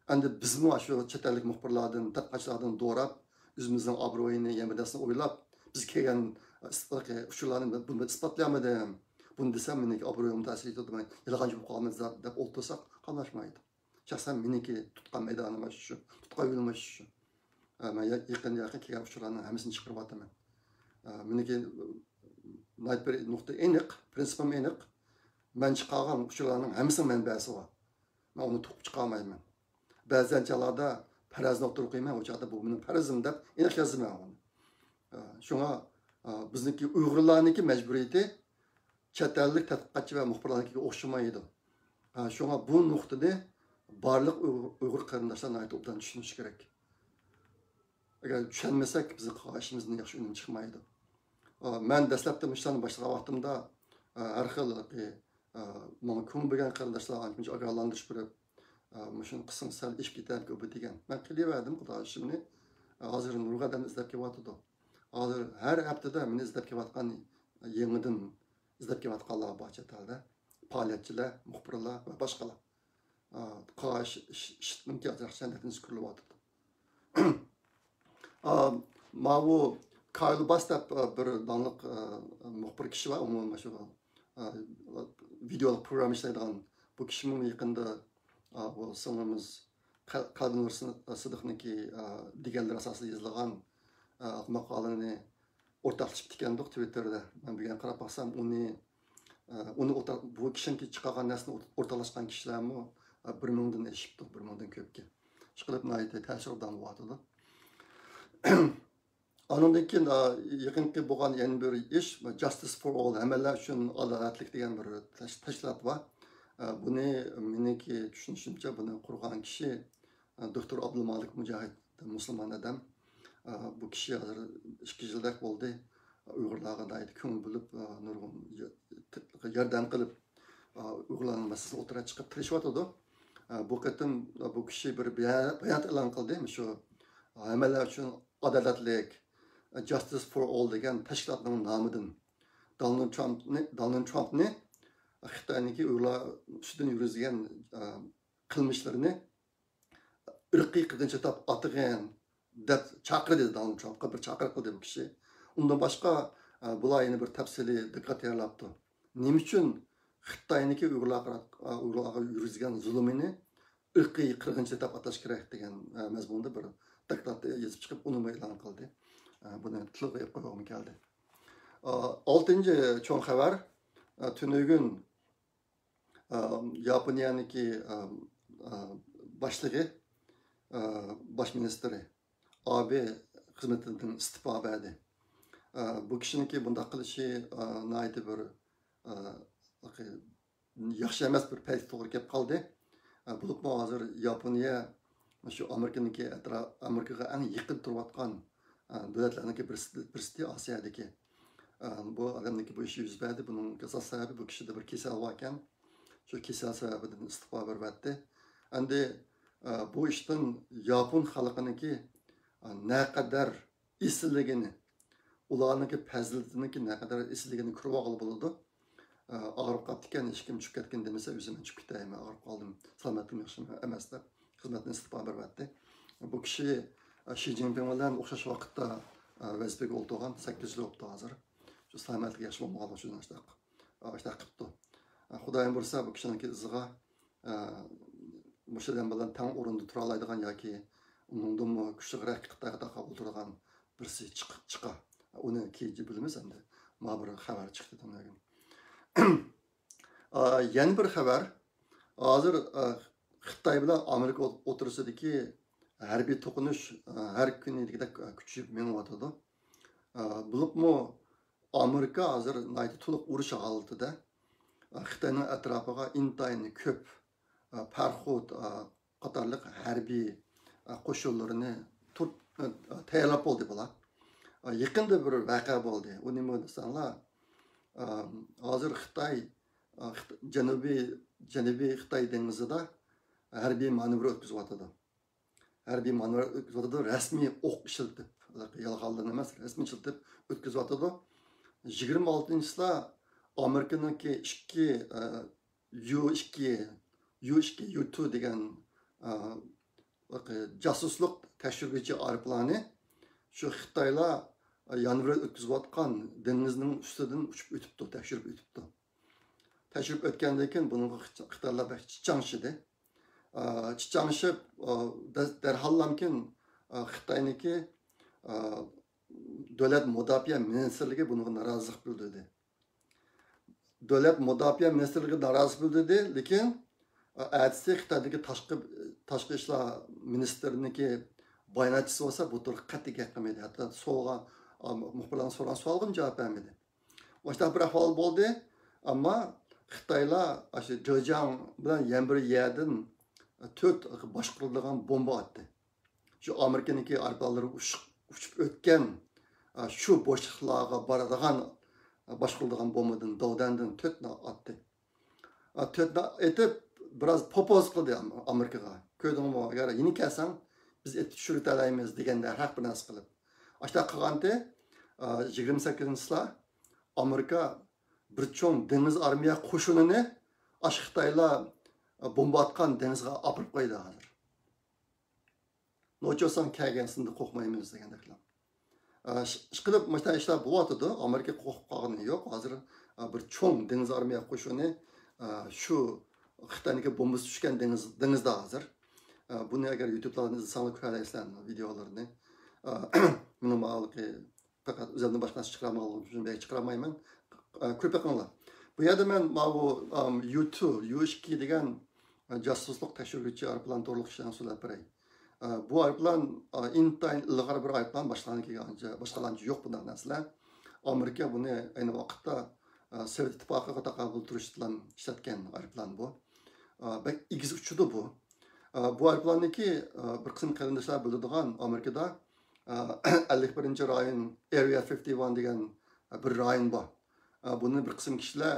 ئەمدى بىزمۇ شۇ چەت ئەللىك مۇخبىرلاردىن، تەتقىقاتچىلاردىن دوراپ، ئۆزىمىزنىڭ ئابرۇيىنى، يەنە بىر نەرسىنى ئويلاپ، بىز كەلگەن ئۇچۇرلارنى بۇنى ئىسپاتلىيالمىدىم. بۇنى دېسەم، مېنىڭكى ئابرۇيۇمغا تەسىر يېتىدۇ، مەن يالغانچى بولۇپ قالىمەن دەپ ئولتۇرساق قاملاشمايدۇ. شەخسەن مېنىڭكى تۇتقان مەيدانىم شۇ، تۇتقان يولۇم شۇ. ئە، مەن يا-، يېقىن، يېقىن كەلگەن ئۇچۇرلارنىڭ ھەممىسىنى چىقىرىۋاتىمەن. ئە، مېنىڭكى، ئە، ناھايىتى بىر نۇقتا ئېنىق، پىرىنسىپىم ئېنىق. مەن چىقارغان ئۇچۇرلارنىڭ ھەممىسىنىڭ مەنبەسى بار. مەن ئۇنى تۇغۇپ چىقارمايمەن. بەزى چاغلاردا پەرەزنى ئوتتۇرىغا قويىمەن، ئۇ چاغدا بۇ مېنىڭ پەرىزىم دەپ ئېنىق يازىمەن ئۇنى. ئە، شۇڭا، ئە، بىزنىڭكى ئۇيغۇرلارنىڭكى مەجبۇرىيىتى چەت ئەللىك تەتقىقاتچى ۋە مۇخبىرلارنىڭكىگە ئوخشىمايدۇ. ئە، شۇڭا بۇ نۇقتىنى بارلىق ئۇيغۇر، ئۇيغۇر قېرىنداشلار ناھايىتى ئوبدان چۈشىنىشى كېرەك. ئەگەر چۈشەنمىسەك، بىزنىڭ قىلغان ئىشىمىزدىن ياخشى ئۈنۈم چىقمايدۇ. ئا، مەن دەسلەپتە مۇشۇ ئىشلارنى باشلىغان ۋاقتىمدا، ئا، ھەر خىل، ئا، ماڭا كۆڭۈل بۆلگەن قېرىنداشلار ئانچە-مۇنچە ئاگاھلاندۇرۇش بېرىپ، ئا، مۇشۇنى قىلسىڭ سەل ئېشىپ كېتەرمىكىن بۇ دېگەن. مەن قىلىۋەردىم، خۇدا ئىشىمنى. ئا، ھازىر نۇرغۇن ئادەم ئىزدەپ كېلىۋاتىدۇ. ھازىر ھەر ھەپتىدە مېنى ئىزدەپ كېلىۋاتقان، يېڭىدىن ئىزدەپ كېلىۋاتقانلار بار چەت ئەلدە. پائالىيەتچىلەر، مۇخبىرلار ۋە باشقىلار. ئا، قاش، ئىش-، ئىشتىنكى ياخشى نەتىجىسى كۆرۈلۈۋاتىدۇ. ئا، ماۋۇ كايل باس دەپ، ئا، بىر داڭلىق، ئا، مۇخبىر كىشى بار، ئۇمۇ مانا شۇ، ئا، ۋىدېئولۇق پروگرامما ئىشلەيدىغان. بۇ كىشىمۇ يېقىندا، ئا، بۇ سىڭلىمىز قە-، قەلبىنۇر سىدىقنىڭكى، ئا، دېگەنلىرى ئاساسىدا يېزىلغان، ئا، ماقالىنى ئورتاقلىشىپ ئىكەندۇق تىۋىتتېردا. مەن بۈگۈن قاراپ باقسام، ئۇنى، ئە، ئۇنى ئورتاق، بۇ كىشىنىڭكى چىقارغان نەرسىنى ئورت-، ئورتاقلاشقان كىشىلەرمۇ، ئە، بىر مىڭدىن ئېشىپتۇ، بىر مىڭدىن كۆپكە. ئىشقىلىپ، ناھايىتى تەسىرلىك بولۇۋاتىدۇ. ئانىڭدىن كېيىن، ئە، يېقىنقى بولغان يەنە بىر ئىش، Justice for All، ھەممەلەر ئۈچۈن ئادالەتلىك دېگەن بىر تەش-، تەشكىلات بار. ئە، بۇنى، مېنىڭكى چۈشىنىشىمچە، بۇنى قۇرغان كىشى، ئە، دوكتور ئابدۇلمالىك مۇجاھىد، مۇسۇلمان ئادەم. ئە، بۇ كىشى ھازىر ئىككى يىلدەك بولدى. ئۇيغۇرلارغا ناھايىتى كۆڭۈل بۆلۈپ، ئە، نۇرغۇن يا-، ياردەم قىلىپ، ئە، ئۇيغۇرلارنىڭ مەسىلىسىنى ئوتتۇرىغا چىقىپ تىرىشىۋاتىدۇ. بۇ قېتىم بۇ كىشى بىر بايانات ئېلان قىلدى، شۇ ھەممىلەر ئۈچۈن ئادالەتلىك، Justice for All دېگەن تەشكىلاتنىڭ نامىدىن دونالد ترامپنى، دونالد ترامپنى خىتاينىڭكى ئۇيغۇرلار ئۈستىدىن يۈرگۈزگەن قىلمىشلىرىنى ئىرقىي قىرغىنچىلىق دەپ ئاتىغىن دەپ چاقىردى دونالد ترامپقا، بىر چاقىرىق قىلدى بۇ كىشى. ئۇندىن باشقا، ئە، بۇلار يەنە بىر تەپسىلىي دىققەت تەييارلاپتۇ. نېمە ئۈچۈن خىتاينىڭكى ئۇيغۇرلارغا، ئە، ئۇيغۇرلارغا يۈرگۈزگەن زۇلۇمىنى ئىرقىي قىرغىنچىلىق دەپ ئاتاش كېرەك دېگەن، ئە، مەزمۇندا بىر دوكلات يېزىپ چىقىپ، ئۇنىمۇ ئېلان قىلدى. ئە، بۇنى تىلغا ئېلىپ قويغۇم كەلدى. ئە، ئالتىنچى چوڭ خەۋەر، ئە، تۈنۈگۈن ئە، ياپونىيەنىڭكى، ئە، ئە، باشلىقى، ئە، باش مىنىستىرى ئابې خىزمىتىدىن ئىستېپا بەردى. ئە، بۇ كىشىنىڭكى بۇنداق قىلىشى، ئە، ناھايىتى بىر، ئە، ياخشى ئەمەس بىر پەيتكە توغرا كېلىپ قالدى. ئە، بولۇپمۇ ھازىر ياپونىيە شۇ ئامېرىكىنىڭكى ئەترا-، ئامېرىكىغا ئەڭ يېقىن تۇرۇۋاتقان، ئە، دۆلەتلەرنىڭكى بىرسى، بىرسى ئاسىيادىكى. ئە، بۇ ئادەمنىڭكى بۇ ئىشى يۈز بەردى. بۇنىڭ ئاساسىي سەۋەبى بۇ كىشىدە بىر كېسەل باركەن. شۇ كېسەل سەۋەبىدىن ئىستېپا بېرىۋەتتى. ئەمدى، ئە، بۇ ئىشتىن ياپون خەلقىنىڭكى، ئە، نەقەدەر ئېسىللىكىنى، ئۇلارنىڭكى پەزىلىتىنىڭكى نەقەدەر ئېسىللىكىنى كۆرۈۋالغىلى بولىدۇ. ئە، ئاغرىپ قاپتىكەن، ھېچكىم چۈشۈپ كەتكىن دېمىسە، ئۆزۈم چۈشۈپ كېتەي، مەن ئاغرىپ قالدىم، سالامەتلىكىم ياخشى ئەمەس دەپ خىزمەتتىن ئىستېپا بېرىۋەتتى. بۇ كىشى، ئە، شى جىنپىڭ بىلەن ئوخشاش ۋاقىتتا، ئە، ۋەزىپىگە ئولتۇرغان، سەككىز يىل بوپتۇ ھازىر. شۇ سالامەتلىكى ياخشى بولمىغانلىقى ئۈچۈن ئاشۇنداق، ئە، ئاشۇنداق قىپتۇ. ئە، خۇدايىم بۇيرۇسا بۇ كىشىنىڭكى ئىزىغا، ئە، مۇشۇ ئادەم بىلەن تەڭ ئورۇندا تۇرالايدىغان ياكى ئۇنىڭدىنمۇ كۈچلۈكرەك ئىقتىدارغا ئولتۇرىدىغان بىرسى چىق-، چىقا. ئۇنى كېيىنچە بىلىمىز ئەمدى. مانا بىر خەۋەر چىقتى تۈنۈگۈن. ئا، يەنە بىر خەۋەر. ھازىر، ئا، خىتاي بىلەن ئامېرىكا ئوت-، ئوتتۇرىسىدىكى ھەربىي توقۇنۇش، ئا، ھەر كۈنى دېگۈدەك، ئا، كۈچىيىپ مېڭىۋاتىدۇ. ئا، بولۇپمۇ ئامېرىكا ھازىر ناھايىتى تولۇق ئۇرۇش ھالىتىدە، ئا، خىتاينىڭ ئەتراپىغا ئىنتايىن كۆپ، ئا، پەرخوت، ئا، قاتارلىق ھەربىي، ئا، قوشۇنلىرىنى تۇرۇپ، ئا، تەييارلاپ بولدى بۇلار. ئا، يېقىندا بىر ۋەقە بولدى. ئۇ نېمە دېسەڭلار، ئا، ھازىر خىتاي، ئا، خىت-، جەنۇبىي، جەنۇبىي خىتاي دېڭىزىدا ھەربىي مانېۋىر ئۆتكۈزۈۋاتىدۇ. ھەربىي مانېۋىر ئۆتكۈزۈۋاتىدۇ، رەسمىي ئوق ئىشلىتىپ، يالغاندىن ئەمەس، رەسمىي ئىشلىتىپ ئۆتكۈزۈۋاتىدۇ. يىگىرمە ئالتىنچى چىسلا ئامېرىكىنىڭكى ئىككى، ئە، يۇ ئىككى، يۇ ئىككى، يۇ تۇ دېگەن، ئە، جاسۇسلۇق تەكشۈرگۈچى ئايروپىلانى شۇ خىتايلار يانفون ئۆتكۈزۈۋاتقان دېڭىزنىڭ ئۈستىدىن ئۇچۇپ ئۆتۈپتۇ، تەكشۈرۈپ ئۆتۈپتۇ. تەكشۈرۈپ ئۆتكەندىن كېيىن بۇنىڭغا خىتايلار بەك چىچاڭشىدى. ئا، چىچاڭشىپ، ئا، دە-، دەرھاللامكىن، ئا، خىتاينىڭكى، ئا، دۆلەت مۇداپىئە مىنىستىرلىكى بۇنىڭغا نارازىلىق بىلدۈردى. دۆلەت مۇداپىئە مىنىستىرلىكى نارازى بىلدۈردى، لېكىن، ئا، ئەتىسى خىتايدىكى تاشقى، تاشقى ئىشلار مىنىستىرىنىڭكى باياناتچىسى بولسا بۇ توغرا قەتئىي گەپ قىلمىدى. ھەتتا سوئالغا، ئا، مۇخبىرلارنىڭ سورىغان سوئالىغىمۇ جاۋاب بەرمىدى. مۇشۇنداق بىر ئەھۋال بولدى. ئەمما خىتايلار ئاشۇ جېجياڭ بىلەن يەنە بىر يەردىن تۆت باشقۇرۇلىدىغان بومبا ئاتتى. شۇ ئامېرىكىنىڭكى ئايروپىلانلىرى ئۇچۇپ، ئۇچۇپ ئۆتكەن، شۇ بوشلۇقلارغا بارىدىغان، باشقۇرۇلىدىغان بومبىدىن، داۋدەندىن تۆتنى ئاتتى. تۆتنى ئېتىپ، بىراز پوپوز قىلدى ئامېرىكىغا. كۆردۈڭمۇ، ئەگەر يەنە كەلسەڭ، بىز ئېتىپ چۈشۈرۈۋېتەلەيمىز دېگەندەك ھەر بىر نەرسە قىلىپ. ئاشۇنداق قىلغانتى، يىگىرمە سەككىزىنچى چىسلا ئامېرىكا بىر چوڭ دېڭىز ئارمىيە قوشۇنىنى ئاشۇ خىتايلار بومبا ئاتقان دېڭىزغا ئاپىرىپ قويدى ھازىر. نوچىساڭ كەلگەن سىندا قورقمايمىز دېگەندەكلا. ئىش-، ئىشقىلىپ مۇشۇنداق ئىشلار بولۇۋاتىدۇ. ئامېرىكا قورقۇپ قالغىنى يوق. ھازىر، ئا، بىر چوڭ دېڭىز ئارمىيە قوشۇنى، ئا، شۇ خىتاينىڭكى بومبىسى چۈشكەن دېڭىز، دېڭىزدا ھازىر. ئا، بۇنى ئەگەر يۇتۇبلاردىن ئىزدىسەڭلار كۆرەلەيسىلەر ۋىدېئولىرىنى. ئا، مېنىڭ ماۋۇلۇقى پەقەت ئۆزۈمدىن باشقا نەرسە چىقىرالمىغانلىقىم ئۈچۈن بەك چىقىرالمايمەن. ئە، كۆرۈپ بېقىڭلار. بۇ يەردە مەن ماۋۇ، ئام، يۇ تۇ، يۇ ئىككى دېگەن، ئە، جاسۇسلۇق تەكشۈرگۈچى ئايروپىلان توغرىلىق ئىشلارنى سۆزلەپ بېرەي. ئە، بۇ ئايروپىلان، ئە، ئىنتايىن ئىلغار بىر ئايروپىلان، باشقىلارنىڭكىگە ئانچە، باشقىلارنىڭچە يوق بۇنداق نەرسىلەر. ئامېرىكا بۇنى ئەينى ۋاقىتتا، ئە، سوۋېت ئىتتىپاقىغا تاقابىل تۇرۇشتا ئىشلەتكەن ئايروپىلان بۇ. ئە، بەك ئېگىز ئۇچىدۇ بۇ. ئە، بۇ ئايروپىلاننىڭكى، ئە، بىر قىسىم قېرىنداشلار بىلىدىغان ئامېرىكىدا، ئە، ئەللىك بىرىنچى رايون، ئېرىيا فىفتى ۋان دېگەن، ئە، بىر رايون بار. ئە، بۇنى بىر قىسىم كىشىلەر،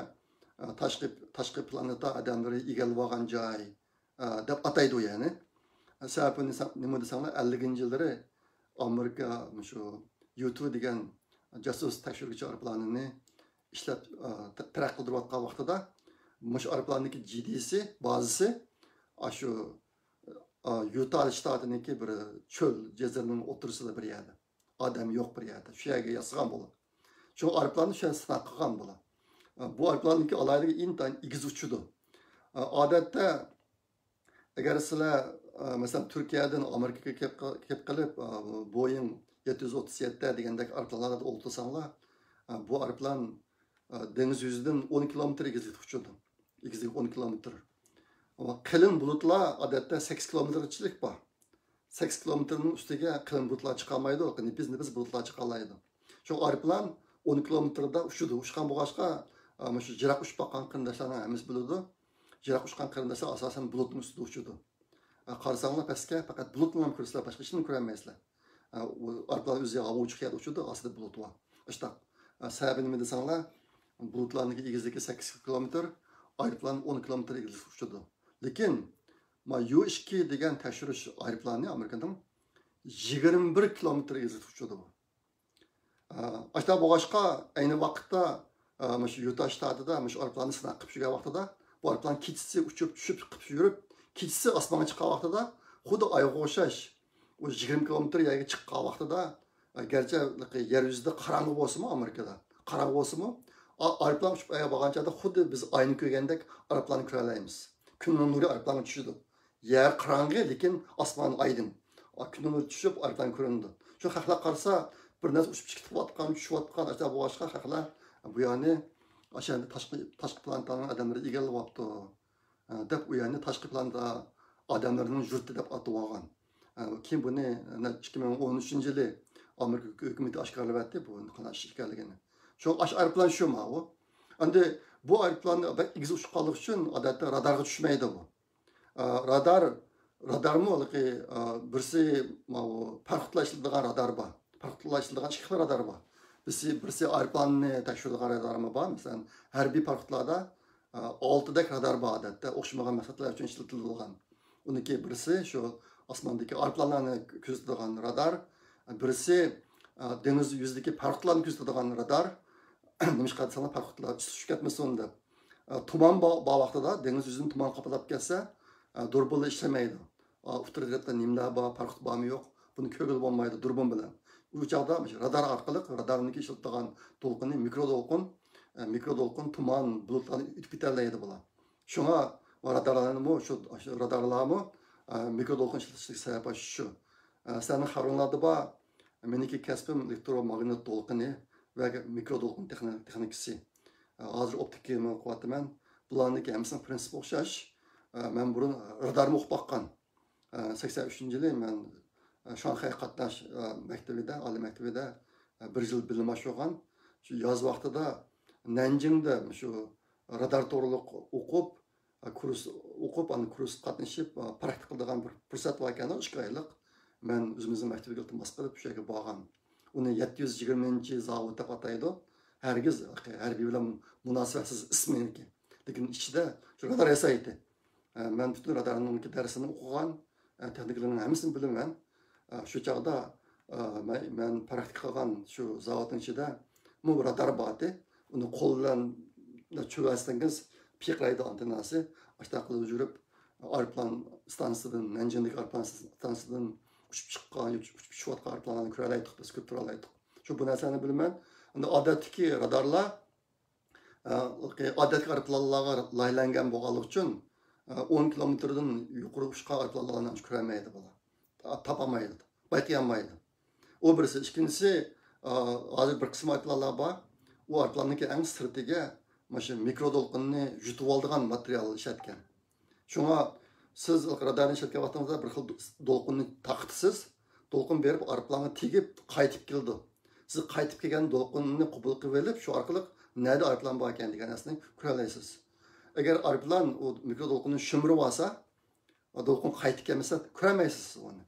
ئە، تاشقى، تاشقى پلانېتا ئادەملىرى ئىگىلىۋالغان جاي، ئە، دەپ ئاتايدۇ يەنى. سەۋەبى نېمە دېسەڭلار، ئەللىكىنچى يىللىرى ئامېرىكا شۇ يۇ تۇ دېگەن جاسۇس تەكشۈرگۈچى ئايروپىلانىنى ئىشلەپ، ئە، تە-، تەرەققىي قىلدۇرۇۋاتقان ۋاقتىدا مۇشۇ ئايروپىلاننىڭكى جى دى سى بازىسى ئاشۇ، ئە، يۇتا شتاتىنىڭكى بىر چۆل جەزىرىنىڭ ئوتتۇرىسىدا بىر يەردە. ئادەم يوق بىر يەردە. شۇ يەرگە ياسىغان بۇلار. شۇ ئايروپىلاننى شۇ يەردە سىناق قىلغان بۇلار. ئە، بۇ ئايروپىلاننىڭكى ئالاھىدىلىكى ئىنتايىن ئېگىز ئۇچىدۇ. ئە، ئادەتتە ئەگەر سىلەر، ئە، مەسىلەن، تۈركىيەدىن ئامېرىكىغا كېلىپ، كېلىپ قېلىپ، ئە، بويىڭ يەتتە يۈز ئوتتۇز يەتتە دېگەندەك ئايروپىلانلاردا ئولتۇرساڭلار، ئە، بۇ ئايروپىلان، ئە، دېڭىز يۈزىدىن ئون كىلومېتىر ئېگىزلىكتە ئۇچىدۇ. ئېگىزلىكى ئون كىلومېتىر. ئەمما قېلىن بۇلۇتلار ئادەتتە سەككىز كىلومېتىرچىلىك بار. سەككىز كىلومېتىرنىڭ ئۈستىگە قېلىن بۇلۇتلار چىقالمايدۇ، نېپىز-نېپىز بۇلۇتلار چىقالايدۇ. شۇ ئايروپىلان ئون كىلومېتىردا ئۇچىدۇ. ئۇچقان بولغاچقا، ئە، مۇشۇ يىراق ئۇچۇپ باققان قېرىنداشلارنىڭ ھەممىسى بىلىدۇ. يىراق ئۇچقان قېرىنداشلار ئاساسەن بۇلۇتنىڭ ئۈستىدە ئۇچىدۇ. ئە، قارىساڭلار پەسكە، پەقەت بۇلۇتنىلا كۆرىسىلەر، باشقا ھېچنېمىنى كۆرەلمەيسىلەر. ئە، ئۇ ئايروپىلان ئۆزى ھاۋا ئوچۇق يەردە ئۇچىدۇ، ئاستىدا بۇلۇت بار. ئاشتاق. ئە، سەۋەبى نېمە دېسەڭلار، بۇلۇتلارنىڭكى ئېگىزلىكى سەككىز كىلومېتىر، ئايروپىلان ئون كىلومېتىر ئېگىزلىكتە ئۇچىدۇ. لېكىن، ما يۇ ئىككى دېگەن تەكشۈرۈش ئايروپىلانى ئامېرىكىنىڭ يىگىرمە بىر كىلومېتىر ئېگىزلىكتە ئۇچىدۇ بۇ. ئاشتا بولغاچقا، ئەينى ۋاقىتتا، ئە، مۇشۇ يۇتا شتاتىدا مۇشۇ ئايروپىلاننى سىناق قىلىپ يۈرگەن ۋاقتىدا، بۇ ئايروپىلان كېچىسى ئۇچۇپ چۈشۈپ قىلىپ يۈرۈپ، كېچىسى ئاسمانغا چىققان ۋاقتىدا، خۇددى ئايغا ئوخشاش، ئۇ يىگىرمە كىلومېتىر يەرگە چىققان ۋاقتىدا، ئە، گەرچە يەر يۈزىدە قاراڭغۇ بولسىمۇ، ئامېرىكىدا قاراڭغۇ بولسىمۇ، ئا-، ئايروپىلان ئۇچۇپ ئايغا بارغان چاغدا خۇددى بىز ئاينى كۆرگەندەك ئايروپىلاننى كۆرەلەيمىز. كۈننىڭ نۇرى ئايروپىلانغا چۈشىدۇ. يەر قاراڭغۇ، لېكىن ئاسمان ئايدىڭ. ئا، كۈننىڭ نۇرى چۈشۈپ، ئايروپىلان كۆرۈنىدۇ. شۇ خەقلەر قارىسا، بىر نەرسە ئۇچۇپ چىقىپ كېتىۋاتقان، چۈشۈۋاتقان، ئاشۇنداق بولغاچقا خەقلەر بۇ يەرنى، ئاشۇ يەرنى تاشقى، تاشقى پلانېتانىڭ ئادەملىرى ئىگىلەۋاپتۇ، ئە، دەپ ئۇ يەرنى تاشقى پلانېتا ئادەملىرىنىڭ يۇرتى دەپ ئاتىۋالغان. ئە، كېيىن بۇنى، ئە، ئىككى مىڭ ئون ئۈچىنچى يىلى ئامېرىكا ھۆكۈمىتى ئاشكارىلاۋەتتى، بۇ قانداق ئىش ئىكەنلىكىنى. شۇ ئاشۇ ئايروپىلان شۇ ماۋۇ. ئەمدى بۇ ئايروپىلان بەك ئېگىز ئۇچقانلىقى ئۈچۈن ئادەتتە رادارغا چۈشمەيدۇ بۇ. ئا، رادار، رادارمۇ ھېلىقى، ئا، بىرسى ماۋۇ پاراخوتلار ئىشلىتىدىغان رادار بار. پاراخوتلار ئىشلىتىدىغان ئىككى خىل رادار بار. بىرسى، بىرسى ئايروپىلاننى تەكشۈرىدىغان رادارمۇ بار. مەسىلەن، ھەربىي پاراخوتلاردا، ئا، ئالتىدەك رادار بار ئادەتتە، ئوخشىمىغان مەقسەتلەر ئۈچۈن ئىشلىتىلىدىغان. ئۇنىڭكى بىرسى شۇ ئاسماندىكى ئايروپىلانلارنى كۆزىتىدىغان رادار، بىرسى، ئا، دېڭىز يۈزىدىكى پاراخوتلارنى كۆزىتىدىغان رادار. نېمىشقا دېسەڭلار، پاراخوتلار ئۈستى چۈشۈپ كەتمىسۇن دەپ. ئە، تۇمان بار، بار ۋاقتىدا، دېڭىز يۈزىنى تۇمان قاپلاپ كەتسە، ئە، دۇربۇنلار ئىشلىمەيدۇ. ئا، ئۇتتۇرا تەرەپتە نېمىلەر بار، پاراخوت بارمۇ يوق، بۇنى كۆرگىلى بولمايدۇ دۇربۇن بىلەن. ئۇ چاغدا مۇشۇ رادار ئارقىلىق، رادارنىڭكى ئىشلىتىدىغان دولقۇنى مىكرو دولقۇن، ئە، مىكرو دولقۇن، تۇمان، بۇلۇتلارنى ئۆتۈپ كېتەلەيدۇ بۇلار. شۇڭا رادارلارنىمۇ شۇ، شۇ رادارلارمۇ، ئە، مىكرو دولقۇن ئىشلىتىشلىك سەۋەب شۇ. ئە، سىلەرنىڭ خەۋىرىڭلاردا بار، مېنىڭكى كەسپىم ئېلېكتروماگنىت دولقۇنى ۋە مىكرو دولقۇن تېخنىكىسى. ھازىر ئوپتىكىمۇ ئوقۇۋاتىمەن. بۇلارنىڭكى ھەممىسىنىڭ پرىنسىپى ئوخشاش. مەن بۇرۇن رادارمۇ ئوقۇپ باققان. سەكسەن ئۈچىنچى يىلى مەن شاڭخەي قاتناش مەكتىۋىدە، ئالىي مەكتىۋىدە بىر يىل بىلىم ئاشۇرغان. شۇ ياز ۋاقتىدا نەنجىڭدە شۇ رادار توغرۇلۇق ئوقۇپ، كۇرس ئوقۇپ، ئاندىن كۇرسقا قاتنىشىپ، پراكتىكا قىلىدىغان بىر پۇرسەت بار ئىكەن، ئىككى ئايلىق. مەن ئۆزىمىزنىڭ مەكتىپىگە ئىلتىماس قىلىپ، شۇ يەرگە بارغان. ئۇنى يەتتە يۈز يىگىرمىنچى زاۋۇت دەپ ئاتايدۇ. ھەرگىز ھەربىي بىلەن مۇناسىۋەتسىز ئىسمىنىڭكى. لېكىن ئىچىدە شۇ رادار ياسايتتى. ئە، مەن پۈتۈن رادارنىڭكى دەرسىنى ئوقۇغان، ئە، تېخنىكىلىرىنىڭ ھەممىسىنى بىلىمەن. ئە، شۇ چاغدا، ئە، مەن، مەن پراكتىكا قىلغان شۇ زاۋۇتنىڭ ئىچىدە مۇ رادار بارتى. ئۇنى قول بىلەن چۆۋەتسىڭىز پىيقىرايدۇ ئانتېنناسى. ئاشتاق قىلىپ يۈرۈپ، ئايروپىلان ئىستانسىسىدىن، نەنجىڭدىكى ئايروپىلان ئىستانسىسىدىن ئۇچۇپ چىققان، ئۇچۇپ، ئۇچۇپ چۈشۈۋاتقان ئايروپىلانلارنى كۆرەلەيتتۇق، بىز كۆرۈپ تۇرالايتتۇق. شۇ بۇ نەرسىلەرنى بىلىمەن. ئەمدى ئادەتتىكى رادارلار، ئە، ئادەتتىكى ئايروپىلانلارغا لايىھەلەنگەن بولغانلىقى ئۈچۈن، ئە، ئون كىلومېتىردىن يۇقىرى ئۇچقان ئايروپىلانلارنى كۆرەلمەيدۇ بۇلار. تا-، تاپالمايدۇ، بايقىيالمايدۇ. ئۇ بىرسى. ئىككىنچىسى، ئا، ھازىر بىر قىسىم ئايروپىلانلار بار. ئۇ ئايروپىلاننىڭكى ئەڭ سىرتىگە مانا شۇ مىكرو دولقۇننى يۇتۇۋالىدىغان ماتېرىيال ئىشلەتكەن. شۇڭا سىز رادارنى ئىشلەتكەن ۋاقتىڭىزدا بىر خىل دولقۇننى تارقىتىسىز. دولقۇن بېرىپ ئايروپىلانغا تېگىپ قايتىپ كېلىدۇ. سىز قايتىپ كەلگەن دولقۇننى قوبۇل قىلىۋېلىپ، شۇ ئارقىلىق نەدە ئايروپىلان بار ئىكەن دېگەن نەرسىنى كۆرەلەيسىز. ئەگەر ئايروپىلان ئۇ مىكرو دولقۇننى شۈمۈرۈۋالسا، دولقۇن قايتىپ كەلمىسە، كۆرەلمەيسىز سىز ئۇنى.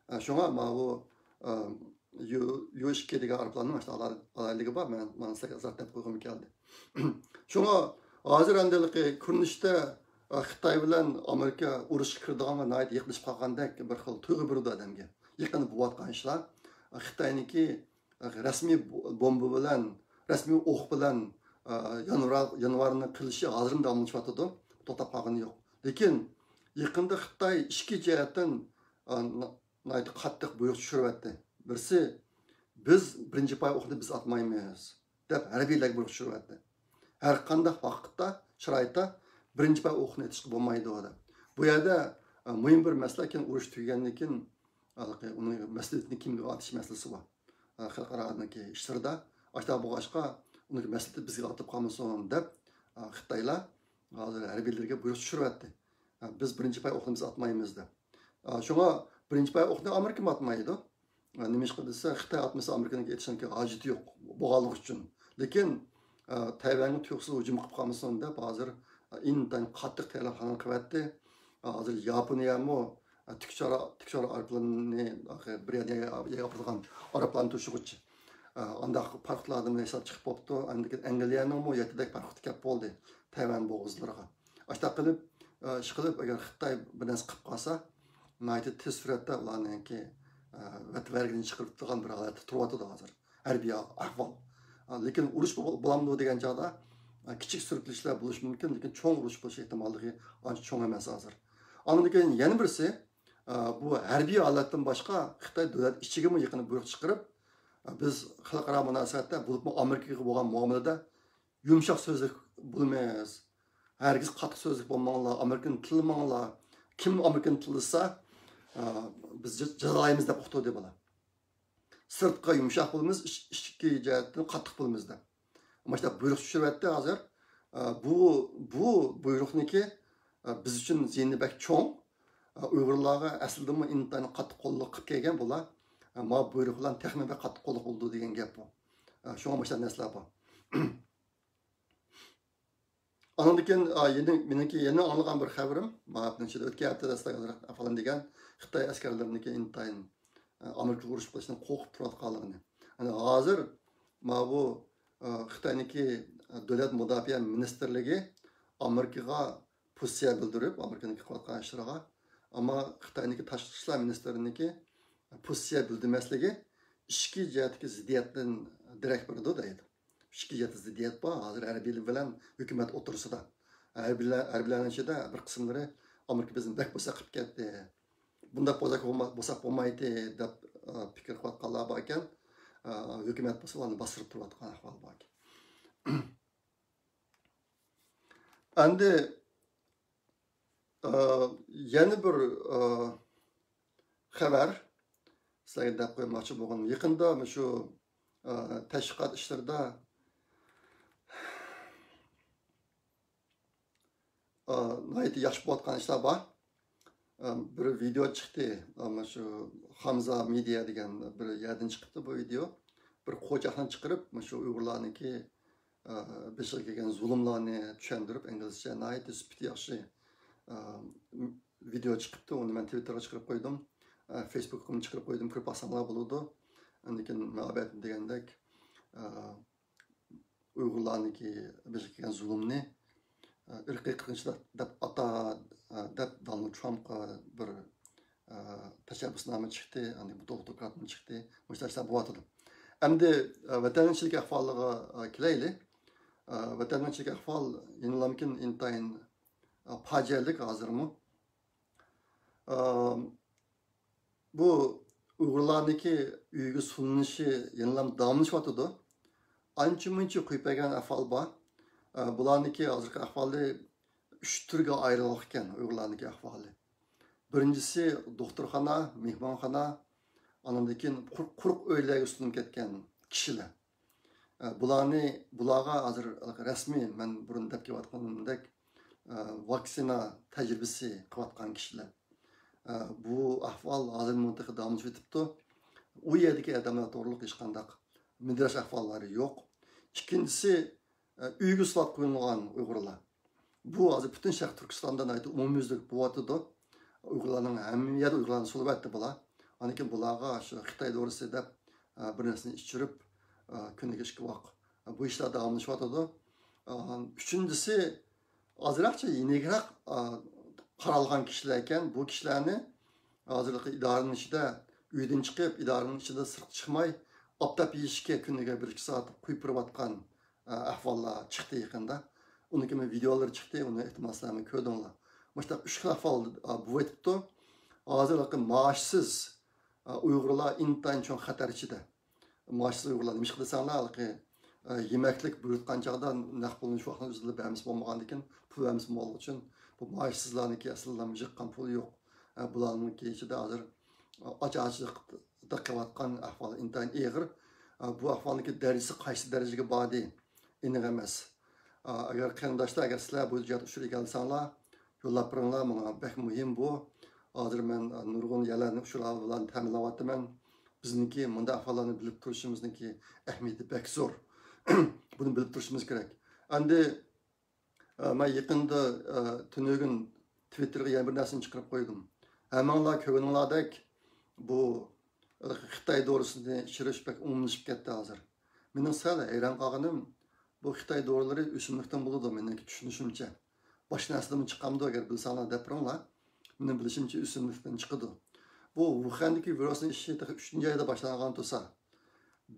ئە، شۇڭا ماۋۇ، ئە، يۇ، يۇ ئىككى دېگەن ئايروپىلاننىڭ ئاشۇنداق ئالاھىدىلىكى بار. مەن مانا سىزگە ئىزاھ دەپ قويغۇم كەلدى. شۇڭا ھازىر ئەمدى كۆرۈنۈشتە، خىتاي بىلەن ئامېرىكا ئۇرۇشقا كىرىدىغانغا ناھايىتى يېقىنلىشىپ قالغاندەك بىر خىل تۇيغۇ بېرىدۇ ئادەمگە. يېقىندا بولۇۋاتقان ئىشلار خىتاينىڭكى رەسمىي بو-، بومبا بىلەن، رەسمىي ئوق بىلەن، ئا، يانۋار، يانۋارنى قىلىشى ھازىرمۇ داۋاملىشىۋاتىدۇ. توختاپ قالغىنى يوق. لېكىن يېقىندا خىتاي ئىككى جەھەتتىن، ئا، نا-، ناھايىتى قاتتىق بۇيرۇق چۈشۈرۈۋەتتى. بىرسى، «بىز بىرىنچى پاي ئوقنى بىز ئاتمايمىز» دەپ ھەربىيلەرگە بۇيرۇق چۈشۈرۈۋەتتى. ھەر قانداق ۋاقىتتا، شارائىتتا بىرىنچى پاي ئوقنى ئېتىشقا بولمايدۇ دەپ. بۇ يەردە، ئا، مۇھىم بىر مەسىلە، كېيىن ئۇرۇش تۈگىگەندىن كېيىن، ھېلىقى ئۇنىڭ مەسئۇلىيىتىنى كىمگە ئارتىش مەسىلىسى بار. ئا، خەلقئارانىڭكى ئىشلىرىدا. ئاشۇنداق بولغاچقا، ئۇنىڭكى مەسئۇلىيىتى بىزگە ئارتىپ قالمىسۇن دەپ، ئا، خىتايلار ھازىر ھەربىيلىرىگە بۇيرۇق چۈشۈرۈۋەتتى. ئا، «بىز بىرىنچى پاي ئوقنى بىز ئاتمايمىز» دەپ. ئا، شۇڭا بىرىنچى پاي ئوقنى ئامېرىكىمۇ ئاتمايدۇ. ئا، نېمىشقا دېسە، خىتاي ئاتمىسا ئامېرىكىنىڭكى ئېتىشنىڭكى ھاجىتى يوق بولغانلىقى ئۈچۈن. لېكىن، ئا، تەيۋەنگە تۇيۇقسىز ھۇجۇم قىلىپ قالمىسۇن دەپ ھازىر، ئا، ئىنتايىن قاتتىق تەييارلىق قىلىۋەتتى. ئا، ھازىر ياپونىيەمۇ، ئا، تىكچارا، تىكچارا ئايروپىلانىنى، ئا، بىر يەرگە يەرگە ئاپىرىدىغان ئايروپىلان توشۇغۇچ، ئا، ئانداق پارخورتلاردىن ھېساب چىقىپ بوپتۇ. ئاندىن كېيىن ئەنگلىيەنىڭمۇ يەتتىدەك پارخورتى كەپ بولدى تەيۋەن بوغۇزلىرىغا. ئاشۇنداق قىلىپ، ئىش قىلىپ، ئەگەر خىتاي بىر نەرسە قىلىپ قالسا، ناھايىتى تېز سۈرئەتتە ئۇلارنىڭكى، ئە، ۋەتە ۋەرىگىنى چىقىرىپ تۇرغان بىر ھالەتتە تۇرۇۋاتىدۇ ھازىر. ھەربىي ئەھۋال. ئە، لېكىن ئۇرۇش بول-، بولامدۇ دېگەن چاغدا، ئە، كىچىك سۈرۈكلىشىشلەر بولۇشى مۇمكىن، لېكىن چوڭ ئۇرۇش بولۇش ئېھتىماللىقى ئانچە چوڭ ئەمەس ھازىر. ئاندىن كېيىن يەنە بىرسى، ئە، بۇ ھەربىي ھالەتتىن باشقا خىتاي دۆلەت ئىچىگىمۇ يېقىندا بۇيرۇق چىقىرىپ، ئە، بىز خەلقئارا مۇناسىۋەتتە، بولۇپمۇ ئامېرىكىغا بولغان مۇئامىلىدە يۇمشاق سۆزلۈك بولىمىز. ھەرگىز قاتتىق سۆزلۈك بولماڭلار، ئامېرىكىنى تىللىماڭلار. كىم ئامېرىكىنى تىللىسا، ئا، بىز جا-، جازالايمىز دەپ ئۇقتۇردى بۇلار. سىرتقا يۇمشاق بولىمىز، ئىچ-، ئىچكى جەھەتتىن قاتتىق بولىمىز دەپ. مانا شۇنداق بۇيرۇق چۈشۈرۈۋەتتى ھازىر. ئا، بۇ، بۇ بۇيرۇقنىڭكى، ئا، بىز ئۈچۈن زىيىنى بەك چوڭ. ئا، ئۇيغۇرلارغا ئەسلىدىمۇ ئىنتايىن قاتتىق قوللۇق قىلىپ كەلگەن بۇلار. ئا، ما بۇيرۇق بىلەن تېخىمۇ بەك قاتتىق قوللۇق بولىدۇ دېگەن گەپ بۇ. ئا، شۇڭا مانا شۇنداق نەرسىلەر بار. ئاندىن كېيىن، ئا، يەنە، مېنىڭكى يەنە ئاڭلىغان بىر خەۋىرىم، ماۋۇنىڭ ئىچىدە ئۆتكەن ھەپتىدە ئەسلىگەن ئەھۋالىم دېگەن خىتاي ئەسكەرلىرىنىڭكى ئىنتايىن، ئا، ئامېرىكىغا ئۇرۇش قىلىشتىن قورقۇپ تۇرۇۋاتقانلىقىنى. يەنى ھازىر ماۋۇ، ئا، خىتاينىڭكى، ئا، دۆلەت مۇداپىئە مىنىستىرلىكى ئامېرىكىغا پوزىتسىيە بىلدۈرۈپ، ئامېرىكىنىڭكى قىلىۋاتقان ئىشلىرىغا، ئەمما خىتاينىڭكى تاشقى ئىشلار مىنىستىرلىكى پوزىتسىيە بىلدۈرمەسلىكى ئىچكى جەھەتتىكى زىددىيەتتىن دېرەك بېرىدۇ دەيدۇ. ئىككى جەھەتتە زىددىيەت بار ھازىر ھەربىيلەر بىلەن ھۆكۈمەت ئوتتۇرىسىدا. ھەربىيلەر، ھەربىيلەرنىڭ ئىچىدە بىر قىسىملىرى ئامېرىكا بىزنى بەك بوساق قىلىپ كەتتى. بۇنداق بوساق بولما-، بوساق بولمايتتى دەپ، ئا، پىكىر قىلىۋاتقانلار بار ئىكەن. ئا، ھۆكۈمەت بولسا ئۇلارنى باستۇرۇپ تۇرۇۋاتقان ئەھۋال بار ئىكەن. ئەمدى، ئا، يەنە بىر، ئا، خەۋەر سىلەرگە دەپ قويماقچى بولغىنىم. يېقىندا مۇشۇ، ئا، تەشۋىقات ئىشلىرىدا، ئا، ناھايىتى ياخشى بولۇۋاتقان ئىشلار بار. ئا، بىر ۋىدېئو چىقتى. ئا، مانا شۇ خامزا مېدىيا دېگەن بىر يەردىن چىقىپتۇ بۇ ۋىدېئو. بىر قوچاقنى چىقىرىپ، مانا شۇ ئۇيغۇرلارنىڭكى، ئا، بېشىغا كەلگەن زۇلۇملارنى چۈشەندۈرۈپ، ئىنگلىزچە ناھايىتى سۈپىتى ياخشى، ئا، ۋىدېئو چىقىپتۇ. ئۇنى مەن تىۋىتتېرغا چىقىرىپ قويدۇم. ئا، فېيسبۇكقىمۇ چىقىرىپ قويدۇم. كۆرۈپ باقساڭلار بولىدۇ. ئاندىن كېيىن مەن ئاۋۋەتتە دېگەندەك، ئا، ئۇيغۇرلارنىڭكى بېشىغا كەلگەن زۇلۇمنى، ئىرقىي قىرغىنچىلىق دەپ ئاتا، دەپ دونالد ترامپقا بىر، تەشەببۇسنامە چىقتى، ئاندىن بۇ دوكلاتمۇ چىقتى، مۇشۇنداق ئىشلار بولۇۋاتىدۇ. ئەمدى، ۋەتەننىڭ ئىچىدىكى ئەھۋالىغا كېلەيلى. ۋەتەننىڭ ئىچىدىكى ئەھۋال يەنىلامكىن ئىنتايىن پاجىئەلىك ھازىرمۇ. بۇ ئۇيغۇرلارنىڭكى ئۆيگە سولىنىشى يەنىلا داۋاملىشىۋاتىدۇ. ئانچە مۇنچە قويۇپ بەرگەن ئەھۋال بار. ئە، بۇلارنىڭكى ھازىرقى ئەھۋالى ئۈچ تۈرگە ئايرىلغان ئىكەن، ئۇيغۇرلارنىڭكى ئەھۋالى. بىرىنچىسى دوختۇرخانا، مېھمانخانا، ئاندىن كېيىن قۇر-، قۇرۇق ئۆيلەرگە سولىنىپ كەتكەن كىشىلەر. ئە، بۇلارنى، بۇلارغا ھازىر رەسمىي، مەن بۇرۇن دەپ كېلىۋاتقىنىمدەك، ئە، ۋاكسىنا تەجرىبىسى قىلىۋاتقان كىشىلەر. ئە، بۇ ئەھۋال ھازىرمۇ تېخى داۋاملىشىپ كېتىپتۇ. ئۇ يەردىكى ئادەملەر توغرۇلۇق ھېچقانداق مىدىرلاش ئەھۋاللىرى يوق. ئىككىنچىسى، ئە، ئۆيگە سولاپ قويۇلغان ئۇيغۇرلار. بۇ ھازىر پۈتۈن شەرقىي تۈركىستاندا ناھايىتى ئومۇميۈزلۈك بولۇۋاتىدۇ. ئۇيغۇرلارنىڭ ھەممە يەردە ئۇيغۇرلارنى سولىۋەتتى بۇلار. ئاندىن كېيىن بۇلارغا شۇ خىتاي دورىسى دەپ، ئە، بىر نەرسىنى ئىچۈرۈپ، ئە، كۈنىگە ئىككى ۋاق. ئە، بۇ ئىشلار داۋاملىشىۋاتىدۇ. ئە، ئۈچىنچىسى، ئازراقچە يېنىكراق، ئا، قارالغان كىشىلەر ئىكەن. بۇ كىشىلەرنى ھازىرقى ئىدارىنىڭ ئىچىدە، ئۆيدىن چىقىپ، ئىدارىنىڭ ئىچىدە سىرتقا چىقماي، ئاپتاپ يېشىشكە كۈنىگە بىر ئىككى سائەت قويۇپ بېرىۋاتقان، ئا، ئەھۋاللار چىقتى يېقىندا. ئۇنىڭكى ۋىدېئولىرى چىقتى، ئۇنى ئېھتىمال سىلەرمۇ كۆردۈڭلار. مۇشۇنداق ئۈچ خىل ئەھۋال، ئا، بولۇۋېتىپتۇ. ھازىر مائاشسىز، ئا، ئۇيغۇرلار ئىنتايىن چوڭ خەتەر ئىچىدە. مائاشسىز ئۇيغۇرلار نېمە ئىش قىلساڭلار، ھېلىقى، ئە، يېمەكلىك بۇيرۇتقان چاغدا نەق پۇلنى شۇ ۋاقىتتا ئۆزىدىلا بەرمىسە بولمىغاندىكىن، پۇل بەرمىسە بولمىغانلىقى ئۈچۈن بۇ مائاشسىزلارنىڭكى ئەسلىدىلا يىغقان پۇلى يوق. ئە، بۇلارنىڭكى ئىچىدە ھازىر ئاچارچىلىقتا قېلىۋاتقان ئەھۋال ئىنتايىن ئېغىر. ئە، بۇ ئەھۋالنىڭكى دەرىجىسى قايسى دەرىجىگە باردى؟ ئېنىق ئەمەس. ئە، ئەگەر قېرىنداشلار، ئەگەر سىلەر بۇ جەھەتتە ئۇچۇر ئىگىلىسەڭلار، يوللاپ بېرىڭلار، ماڭا بەك مۇھىم بۇ. ھازىر مەن، ئە، نۇرغۇن يەرلەرنى ئۇچۇر بىلەن تەمىنلەۋاتىمەن. بىزنىڭكى مۇنداق ئەھۋاللارنى بىلىپ تۇرۇشىمىزنىڭكى ئەھمىيىتى بەك زور. بۇنى بىلىپ تۇرۇشىمىز كېرەك. ئەمدى، ئە، مەن يېقىندا، ئە، تۈنۈگۈن تىۋىتتېرغا يەنە بىر نەرسىنى چىقىرىپ قويدۇم. ھەممىڭلار كۆرگىنىڭلاردەك بۇ، ئە، خىتاي دورىسىنى ئىچۈرۈش بەك ئومۇملىشىپ كەتتى ھازىر. مېنىڭ سەل ھەيران قالغىنىم، بۇ خىتاي دورىلىرى ئۆسۈملۈكتىن بولىدۇ، مېنىڭكى چۈشىنىشىمچە. باشقا نەرسىدىنمۇ چىقامدۇ، ئەگەر بىلسەڭلار دەپ بېرىڭلار. مېنىڭ بىلىشىمچە ئۆسۈملۈكتىن چىقىدۇ. بۇ ۋۇخەندىكى ۋىرۇسنىڭ ئىشى تېخى ئۈچىنچى ئايدا باشلانغان تۇرسا،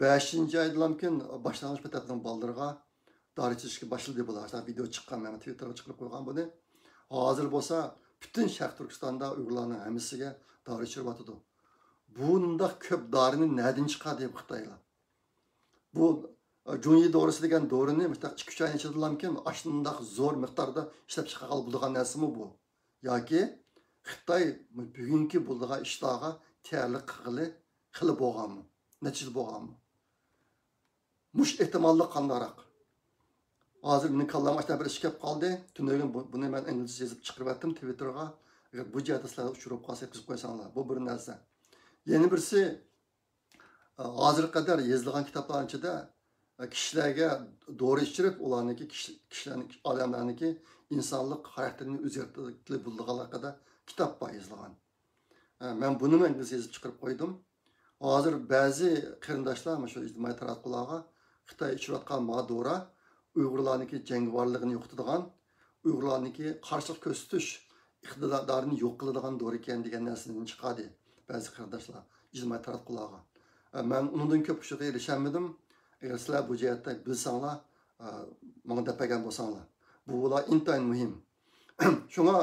بەشىنچى ئايدىلامكىن باشلانغۇچ مەكتەپنىڭ بالىلىرىغا دارى ئىچىرىشكە باشلىدى بۇلار. ۋىدېئو چىققان، مەن تىۋىتتېرغا چىقىرىپ قويغان بۇنى. ھازىر بولسا پۈتۈن شەرقىي تۈركىستاندا ئۇيغۇرلارنىڭ ھەممىسىگە دارى ئىچۈرۈۋاتىدۇ. بۇنداق كۆپ دارىنى نەدىن چىقاردى بۇ خىتايلار؟ بۇ، ئە، جۇڭيى دورىسى دېگەن دورىنى مۇشۇنداق ئىككى، ئۈچ ئاينىڭ ئىچىدىلا مۇمكىن ئاشۇنداق زور مىقداردا ئىشلەپ چىقارغىلى بولىدىغان نەرسىمۇ بۇ؟ ياكى خىتاي بۈگۈنكى بولىدىغان ئىشلارغا تەييارلىق قىلغىلى خېلى بولغانمۇ؟ نەچچە يىل بولغانمۇ؟ مۇشۇ ئېھتىماللىق قانداقراق؟ ھازىر مېنىڭ كاللامغا ئاشۇنداق بىر ئىش كەپ قالدى. تۈنۈگۈن بۇ، بۇنى مەن ئىنگلىزچە يېزىپ چىقىرىۋەتتىم تىۋىتتېرغا. ئەگەر بۇ جەھەتتە سىلەر ئۇچۇر بولۇپ قالسا يەتكۈزۈپ قويساڭلار. بۇ بىر نەرسە. يەنە بىرسى، ئە، ھازىرغا قەدەر يېزىلغان كىتابلارنىڭ ئىچىدە، ئە، كىشىلەرگە دورا ئىچۈرۈپ، ئۇلارنىڭكى كىشى-، كىشىلەرنىڭ، ئادەملەرنىڭكى ئىنسانلىق خاراكتېرىنى ئۆزگەرتكىلى بولىدىغانلىقىدا كىتاب بار يېزىلغان. ئە، مەن بۇنىمۇ ئىنگلىزچە يېزىپ چىقىرىپ قويدۇم. ھازىر بەزى قېرىنداشلار مۇشۇ ئىجتىمائىي تاراتقۇلارغا خىتاي ئىچۈرۈۋاتقان ما دورا ئۇيغۇرلارنىڭكى جەڭگىۋارلىقىنى يوقىتىدىغان، ئۇيغۇرلارنىڭكى قارشىلىق كۆرسىتىش ئىقتىدارىنى يوق قىلىدىغان دورا ئىكەن دېگەن نەرسىنى چىقاردى بەزى قېرىنداشلار ئىجتىمائىي تاراتقۇلارغا. ئە، مەن ئۇنىڭدىن كۆپ ئۇچۇرغا ئېرىشەلمىدىم. ئەگەر سىلەر بۇ جەھەتتە بىلسەڭلار، ئە، ماڭا دەپ بەرگەن بولساڭلار. بۇلار ئىنتايىن مۇھىم. شۇڭا،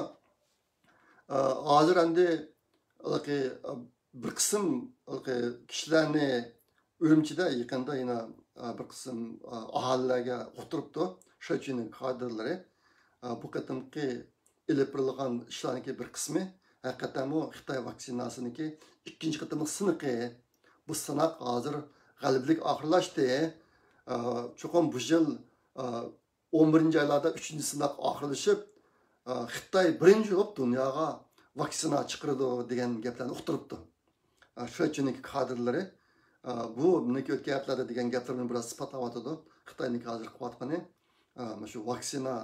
ئە، ھازىر ئەمدى ھېلىقى، ئە، بىر قىسىم ھېلىقى كىشىلەرنى ئۈرۈمچىدە يېقىندا يەنە، ئە، بىر قىسىم، ئە، ئاھالىلەرگە ئۇقتۇرۇپتۇ، شىچۈنىڭ كادىرلىرى. ئە، بۇ قېتىمقى ئېلىپ بېرىلغان ئىشلارنىڭكى بىر قىسمى ھەقىقەتەنمۇ خىتاي ۋاكسىناسىنىڭكى ئىككىنچى قېتىملىق سىنىقى. بۇ سىناق ھازىر غەلىبىلىك ئاخىرلاشتى. ئە، چوقۇم بۇ يىل، ئە، ئون بىرىنچى ئايلاردا ئۈچىنچى سىناق ئاخىرلىشىپ، ئە، خىتاي بىرىنچى بولۇپ دۇنياغا ۋاكسىنا چىقىرىدۇ دېگەن گەپلەرنى ئۇقتۇرۇپتۇ. ئە، شىچۈنىڭكى كادىرلىرى، ئە، بۇ مېنىڭكى ئۆتكەن ھەپتىلەردە دېگەن گەپلىرىمنى بىراز ئىسپاتلاۋاتىدۇ. خىتاينىڭكى ھازىر قىلىۋاتقىنى، ئە، مۇشۇ ۋاكسىنا،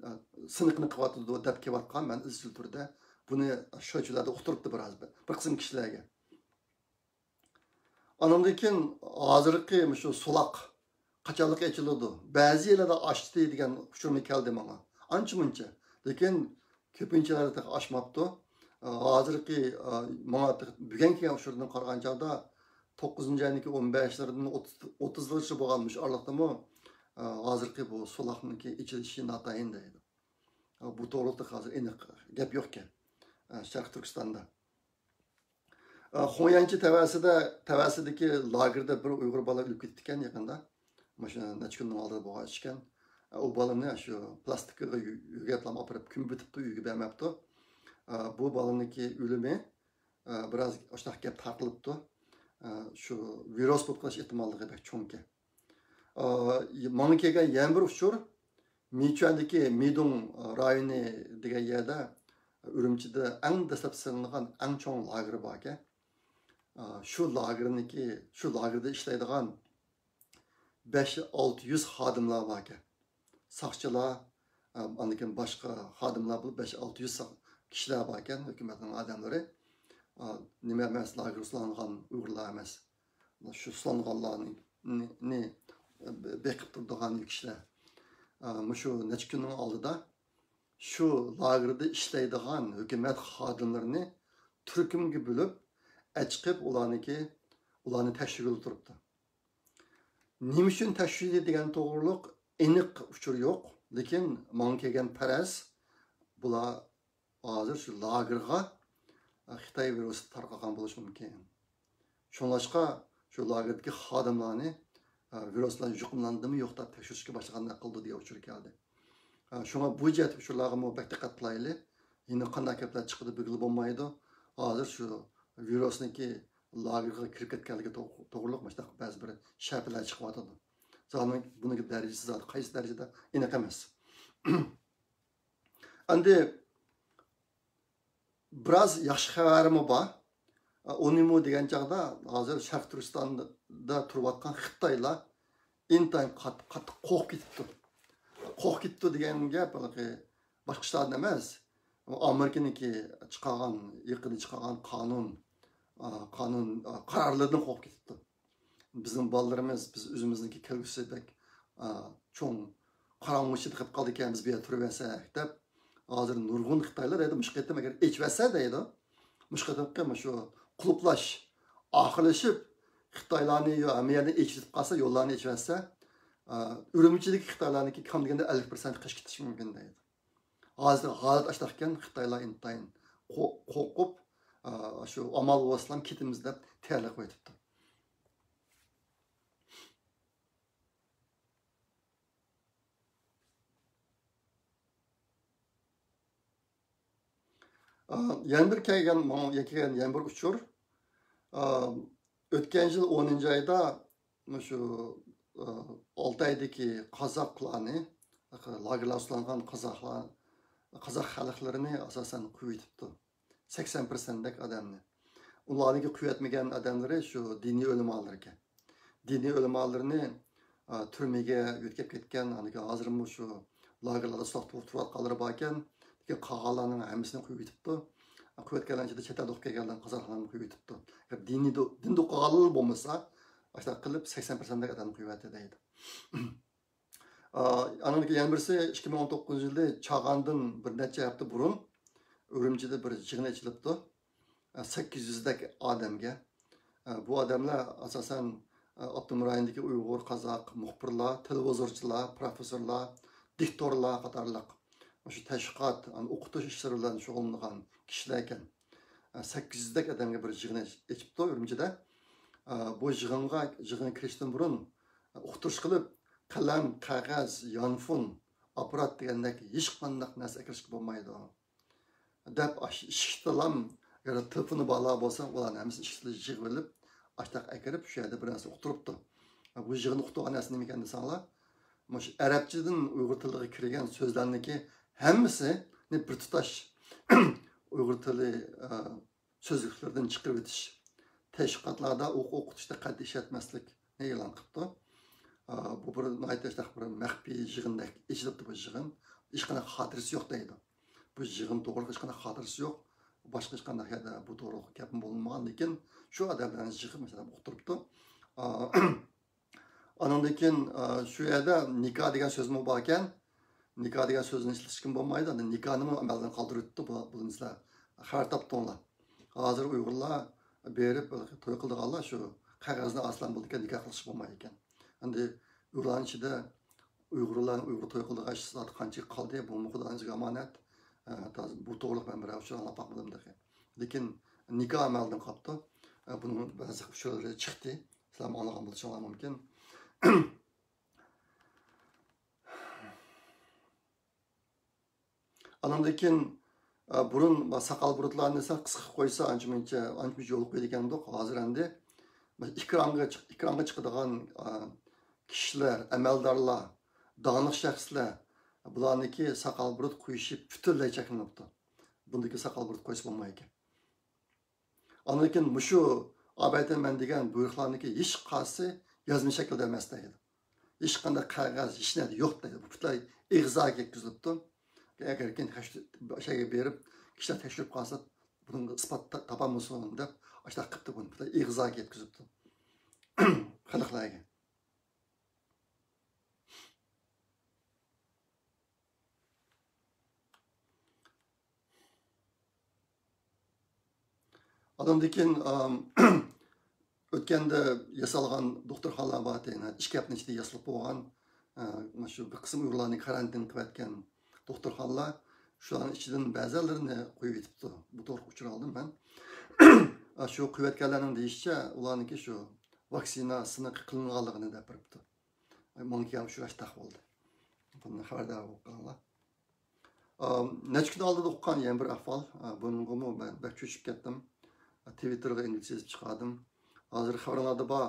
ئە، سىنىقىنى قىلىۋاتىدۇ دەپ كېلىۋاتقان، مەن ئىزچىل تۈردە بۇنى شىچۈلەردە ئۇقتۇرۇپتۇ بىراز بىر، بىر قىسىم كىشىلەرگە. ئانىڭدىن كېيىن ھازىرقى مۇشۇ سولاق قاچانلىق ئېچىلىدۇ؟ بەزى يەرلەردە ئاچتى دېگەن ئۇچۇرمۇ كەلدى ماڭا. ئانچە مۇنچە. لېكىن كۆپىنچە يەرلەردە تېخى ئاچماپتۇ. ھازىرقى، ماڭا تېخى بۈگۈن كەلگەن ئۇچۇردىن قارىغان چاغدا توققۇزىنچى ئاينىڭكى ئون بەشلىرىدىن ئوتتۇز، ئوتتۇزلىرىچە بولغان مۇشۇ ئارىلىقتىمۇ، ھازىرقى بۇ سولاقنىڭكى ئېچىلىشى ناتايىن دەيدۇ. بۇ توغرىلىق ھازىر ئېنىق گەپ يوقكەن، شەرقىي تۈركىستاندا. ئە، خۇڭيەنچى تەۋەسىدە، تەۋەسىدىكى لاگېردا بىر ئۇيغۇر بالا ئۆلۈپ كېتىپتىكەن يېقىندا. مۇشۇ نەچچە كۈننىڭ ئالدىدا بولغان ئىشكەن. ئە، ئۇ بالىنى شۇ پلاستىكىغا يۆ-، يۆگەپلا ئاپىرىپ كۆمۈۋېتىپتۇ، ئۆيگە بەرمەپتۇ. ئە، بۇ بالىنىڭكى ئۆلۈمى، ئە، بىراز ئاشۇنداق گەپ تارقىلىپتۇ. ئە، شۇ ۋىرۇس بولۇپ قېلىش ئېھتىماللىقى بەك چوڭكەن. ئا، ماڭا كەلگەن يەنە بىر ئۇچۇر، مىچۈەندىكى مىدۇڭ رايونى دېگەن يەردە، ئۈرۈمچىدە ئەڭ دەسلەپ سېلىنغان ئەڭ چوڭ لاگېر باركەن. ئا، شۇ لاگېرنىڭكى، شۇ لاگېردا ئىشلەيدىغان بەش، ئالتە يۈز خادىملار باركەن. ساقچىلار، ئا، ئاندىن كېيىن باشقا خادىملار بولۇپ بەش، ئالتە يۈز ساق-، كىشىلەر باركەن، ھۆكۈمەتنىڭ ئادەملىرى. ئا، نېمە ئەمەس، لاگېرغا سولانغان ئۇيغۇرلار ئەمەس. شۇ سولانغانلارنى، نى، نى، بېقىپ تۇرىدىغان كىشىلەر. ئا، مۇشۇ نەچچە كۈننىڭ ئالدىدا، شۇ لاگېردا ئىشلەيدىغان ھۆكۈمەت خادىملىرىنى تۈركۈمگە بۆلۈپ، ئەچىقىپ ئۇلارنىڭكى، ئۇلارنى تەكشۈرگىلى تۇرۇپتۇ. نېمە ئۈچۈن تەكشۈردى دېگەن توغرۇلۇق ئېنىق ئۇچۇر يوق، لېكىن ماڭا كەلگەن پەرەز، بۇلار ھازىر شۇ لاگېرغا خىتاي ۋىرۇسى تارقالغان بولۇشى مۇمكىن. شۇڭلاشقا شۇ لاگېردىكى خادىملارنى، ئە، ۋىرۇس بىلەن يۇقۇملاندىمۇ يوق دەپ تەكشۈرۈشكە باشلىغاندەك قىلىدۇ دېگەن ئۇچۇر كەلدى. ئە، شۇڭا بۇ جەھەتتىكى ئۇچۇرلارغىمۇ بەك دىققەت قىلايلى. يەنە قانداق گەپلەر چىقىدۇ بىلگىلى بولمايدۇ. ھازىر شۇ ۋىرۇسنىڭكى لاگېرغا كىرىپ كەتكەنلىكى توغ-، توغرۇلۇق مۇشۇنداق بەزى بىر شەپىلەر چىقىۋاتىدۇ. زادى بۇنىڭ دەرىجىسى زادى قايسى دەرىجىدە ئېنىق ئەمەس. ئەمدى بىراز ياخشى خەۋىرىمۇ بار. ئۇنىمۇ دېگەن چاغدا ھازىر شەرقىي تۈركىستاندا تۇرۇۋاتقان خىتايلار ئىنتايىن قات-، قاتتىق قورقۇپ كېتىپتۇ. قورقۇپ كېتىپتۇ دېگەن گەپ ھېلىقى باشقا ئىشلاردىن ئەمەس. ئامېرىكىنىڭكى چىقارغان، يېقىندا چىقارغان قانۇن، ئا، قانۇن، ئا، قارارلىرىدىن قورقۇپ كېتىپتۇ. بىزنىڭ بالىلىرىمىز، بىز ئۆزىمىزنىڭكى كەلگۈسى بەك، ئا، چوڭ قاراڭغۇ ئىچىدە قېلىپ قالىدىكەن، بىز بۇ يەردە تۇرۇۋەرسەك دەپ، ھازىر نۇرغۇن خىتايلار دەيدۇ، مۇشۇ قېتىم ئەگەر ئېچىۋەتسە دەيدۇ، مۇشۇ قېتىمقى مۇشۇ قۇلۇپلاش ئاخىرلىشىپ، خىتايلارنى يو-، ھەممە يەرنى ئېچىۋېتىپ قالسا، يوللارنى ئېچىۋەتسە، ئا، ئۈرۈمچىدىكى خىتايلارنىڭكى كەم دېگەندە ئەللىك پىرسەنت قېچىپ كېتىشى مۇمكىن دەيدۇ. ھازىر ھالەت ئاشۇنداق ئىكەن، خىتايلار ئىنتايىن قو-، قورقۇپ، ئا، شۇ ئامال بولسىلا كېتىمىز دەپ تەييارلىق قىلىۋېتىپتۇ. ئا، يەنە بىر كەلگەن، ماڭا كەلگەن يەنە بىر ئۇچۇر. ئا، ئۆتكەن يىل ئونىنچى ئايدا مۇشۇ، ئا، ئالتايدىكى قازاقلارنى، لاگېرلارغا سولانغان قازاقلار، قازاق خەلقلىرىنى ئاساسەن قويۇۋېتىپتۇ. سەكسەن پىرسەنتتەك ئادەمنى. ئۇلارنىڭكى قويۇۋەتمىگەن ئادەملىرى شۇ دىنىي ئۆلىمالىرى ئىكەن. دىنىي ئۆلىمالىرىنى، ئا، تۈرمىگە يۆتكەپ كەتكەن، ئاندىن كېيىن ھازىرمۇ شۇ لاگېرلاردا سولاق تۇرۇپ تۇرۇۋاتقانلىرى باركەن. لېكىن قالغانلارنىڭ ھەممىسىنى قويۇۋېتىپتۇ. قويۇۋەتكەنلەرنىڭ ئىچىدە چەت ئەلدە ئوقۇپ كەلگەنلەرنى، قازاقلارنى قويۇۋېتىپتۇ. دىنىي دو-، دىندا ئوقۇغانلار بولمىسا، ئاشۇنداق قىلىپ سەكسەن پىرسەنتتەك ئادەمنى قويۇۋەتتى دەيدۇ. ئا، ئانىڭدىن كېيىن يەنە بىرسى، ئىككى مىڭ ئون توققۇزىنچى يىلى چاغاندىن بىر نەچچە ھەپتە بۇرۇن ئۈرۈمچىدە بىر يىغىن ئېچىلىپتۇ. ئا، سەككىز يۈزدەك ئادەمگە. ئا، بۇ ئادەملەر ئاساسەن، ئا، ئاپتونوم رايوندىكى ئۇيغۇر، قازاق مۇخبىرلار، تېلېۋىزورچىلار، پروفېسسورلار، دىكتورلار قاتارلىق مۇشۇ تەشۋىقات، ئوقۇتۇش ئىشلىرى بىلەن شۇغۇللىنىدىغان كىشىلەر ئىكەن. ئا، سەككىز يۈزدەك ئادەمگە بىر يىغىن ئېچ-، ئېچىپتۇ ئۈرۈمچىدە. ئا، بۇ يىغىنغا، يىغىنغا كىرىشتىن بۇرۇن، ئا، ئۇقتۇرۇش قىلىپ، قەلەم، قەغەز، يانفون، ئاپپارات دېگەندەك ھېچقانداق نەرسە ئەكىرىشكە بولمايدۇ دەپ، ئاشۇ ئىشىكتىلام، ئەگەر تېلېفونى بارلار بولسا، ئۇلارنى ھەممىسىنى ئىشىكتىن يىغىۋېلىپ، ئاشتاق ئەكىرىپ، شۇ يەردە بىر نەرسە ئۇقتۇرۇپتۇ. بۇ يىغىن ئۇقتۇرغان نەرسە نېمە ئىكەن دېسەڭلار، مۇشۇ ئەرەبچىدىن ئۇيغۇر تىلىغا كىرگەن سۆزلەرنىڭكى ھەممىسىنى بىر تۇتاش ئۇيغۇر تىلى، ئە، سۆزلۈكلىرىدىن چىقىرىۋېتىش، تەشۋىقاتلاردا، ئوقۇ-، ئوقۇتۇشتا قەتئىي ئىشلەتمەسلىكنى ئېلان قىپتۇ. ئا، بۇ بىر ناھايىتى بىر مەخپىي يىغىندەك ئېچىلىپتۇ بۇ يىغىن. ھېچقانداق خاتىرىسى يوق دەيدۇ. بۇ يىغىن توغرىلىق ھېچقانداق خاتىرىسى يوق. باشقا ھېچقانداق يەردە بۇ توغرىلىق گەپمۇ بولمىغان، لېكىن شۇ ئادەملەرنى يىغىپ، مەسىلەن، ئۇقتۇرۇپتۇ. ئا، ئانىڭدىن كېيىن، ئا، شۇ يەردە نىكاھ دېگەن سۆزمۇ باركەن. نىكاھ دېگەن سۆزنى ئىشلىتىشكىمۇ بولمايدۇ. ئەمدى نىكاھنىمۇ ئەمەلدىن قالدۇرۇۋېتىپتۇ. بۇ، بۇنى سىلەر خەۋەر تاپتىڭلار. ھازىر ئۇيغۇرلار بېرىپ توي قىلىدىغانلار شۇ قەغەزنى ئالسىلا بولىدىكەن، نىكاھ قىلىشقا بولمايدىكەن. ئەمدى ئۇيغۇرلارنىڭ ئىچىدە ئۇيغۇرلارنىڭ ئۇيغۇر توي قىلىدىغان ئىشى قانچىلىك قالدى، بۇمۇ خۇدانىڭ ئىچىگە ئامانەت. ئە، تازا بۇ توغرىلىق مەن بىرەر ئۇچۇر ئاڭلاپ باقمىدىم تېخى. لېكىن نىكاھ ئەمەلدىن قاپتۇ. ئە، بۇنىڭ بەزى ئۇچۇرلىرى چىقتى. سىلەرمۇ ئاڭلىغان بولۇشۇڭلار مۇمكىن. ئانىڭدىن كېيىن، ئە، بۇرۇن ساقال بۇرۇتلارنى سەل قىسقا قويسا، ئانچە مۇنچە، ئانچە مۇنچە يول قويىدىكەن ئىدۇق. ھازىر ئەمدى ئېكرانغا چىق-، ئېكرانغا چىقىدىغان، ئە، كىشىلەر، ئەمەلدارلار، داڭلىق شەخسلەر، بۇلارنىڭكى ساقال بۇرۇت قويۇشى پۈتۈنلەي چەكلىنىپتۇ. بۇندىكى ساقال بۇرۇت قويسا بولمايدىكەن. ئاندىن كېيىن مۇشۇ ئاۋېتەنمەن دېگەن بۇيرۇقلارنىڭكى ھېچقايسى يازما شەكىلدە ئەمەس دەيدۇ. ھېچقانداق قەغەز، ھېچ نەرسە يوق دەيدۇ. بۇ پۈتۈنلەي ئېغىزاكى يەتكۈزۈلۈپتۇ. ئەگەر كېيىن تەكشۈ-، شەيگە بېرىپ، كىشىلەر تەكشۈرۈپ قالسا، بۇنىڭغا ئىسپات تا-، تاپالمىسۇن دەپ، ئاشۇنداق قىپتۇ بۇنى. پۈتۈنلەي ئېغىزاكى يەتكۈزۈپتۇ. خەلقلەرگە. ئاندىن كېيىن، ئام، ئۆتكەندە ياسالغان دوختۇرخانىلار بار ئىدى. ئىككى ھەپتىنىڭ ئىچىدە ياسىلىپ بولغان، ئە، شۇ بىر قىسىم ئۇيغۇرلارنى كارانتىن قىلىۋەتكەن دوختۇرخانىلار، شۇلارنىڭ ئىچىدىن بەزىلىرىنى قويۇۋېتىپتۇ. بۇ توغرىلىق ئۇچۇر ئالدىم مەن. ئە، شۇ قويۇۋەتكەنلەرنىڭ دېيىشىچە، ئۇلارنىڭكى شۇ ۋاكسىنا سىنىقى قىلىنغانلىقىنى دەپ بېرىپتۇ. ماڭا كەلگەن ئۇچۇر ئاشۇنداق بولدى. بۇندىن خەۋەردار بولۇپ قالىڭلار. ئام، نەچچە كۈن ئالدىدا ئۇققان يەنە بىر ئەھۋال. ئا، بۇنىڭغىمۇ مەن بەك چۆچۈپ كەتتىم. تىۋىتتېرغا ئىنگلىزچە يېزىپ چىقاردىم. ھازىر خەۋىرىڭلاردا بار،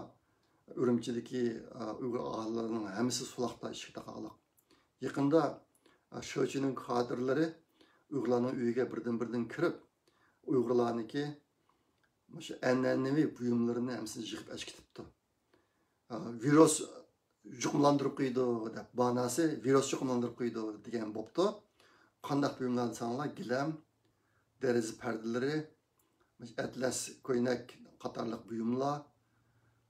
ئۈرۈمچىدىكى، ئا، ئۇيغۇر ئاھالىلىرىنىڭ ھەممىسى سولاقتا ئىشىك تاقاقلىق. يېقىندا، ئا، شىچىنىڭ كادىرلىرى ئۇيغۇرلارنىڭ ئۆيىگە بىردىن-بىردىن كىرىپ، ئۇيغۇرلارنىڭكى مۇشۇ ئەنئەنىۋى بۇيۇملىرىنى ھەممىسىنى يىغىپ ئەكېتىپتۇ. ئا، ۋىرۇس يۇقۇملاندۇرۇپ قويىدۇ دەپ، باھانىسى ۋىرۇس يۇقۇملاندۇرۇپ قويىدۇ دېگەن بوپتۇ. قانداق بۇيۇملار دېسەڭلار، گىلەم، دېرىزە پەردىلىرى، ئەتلەس كۆينەك قاتارلىق بۇيۇملار،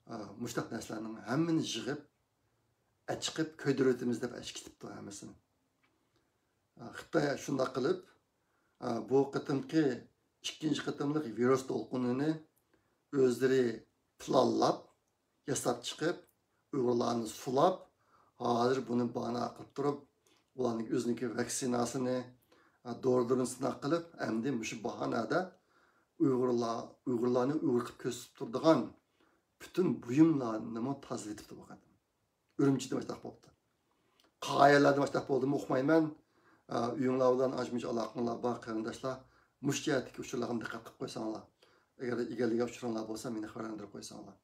ئا، مۇشۇنداق نەرسىلەرنىڭ ھەممىنى يىغىپ، ئەچىقىپ كۆيدۈرۈۋېتىمىز دەپ ئەچىقىپ كېتىپتۇ ھەممىسىنى. ئا، خىتاي شۇنداق قىلىپ، ئا، بۇ قېتىمقى ئىككىنچى قېتىملىق ۋىرۇس دولقۇنىنى ئۆزلىرى پىلانلاپ، ياساپ چىقىپ، ئۇيغۇرلارنى سۇلاپ، ھازىر بۇنى باھانە قىلىپ تۇرۇپ، ئۇلارنىڭ ئۆزىنىڭكى ۋاكسىناسىنى، ئا، دورىلىرىنى سىناق قىلىپ، ئەمدى مۇشۇ باھانەدە ئۇيغۇرلار، ئۇيغۇرلارنى ئۇيغۇر قىلىپ كۆرسىتىپ تۇرىدىغان پۈتۈن بۇيۇملارنىمۇ تازىلىتىپتۇ بۇ قېتىم. ئۈرۈمچىدە مۇشۇنداق بوپتۇ. قايەرلەردە مۇشۇنداق بولدىمۇ ئۇقمايمەن. ئە، ئۆيۈڭلار بىلەن ئاشۇ مۇشۇ ئالاقىڭلار بار قېرىنداشلار، مۇشۇ جەھەتتىكى ئۇچۇرلارغا دىققەت قىلىپ قويساڭلار. ئەگەر ئىگىلىگەن ئۇچۇرۇڭلار بولسا، مېنى خەۋەرلەندۈرۈپ قويساڭلار.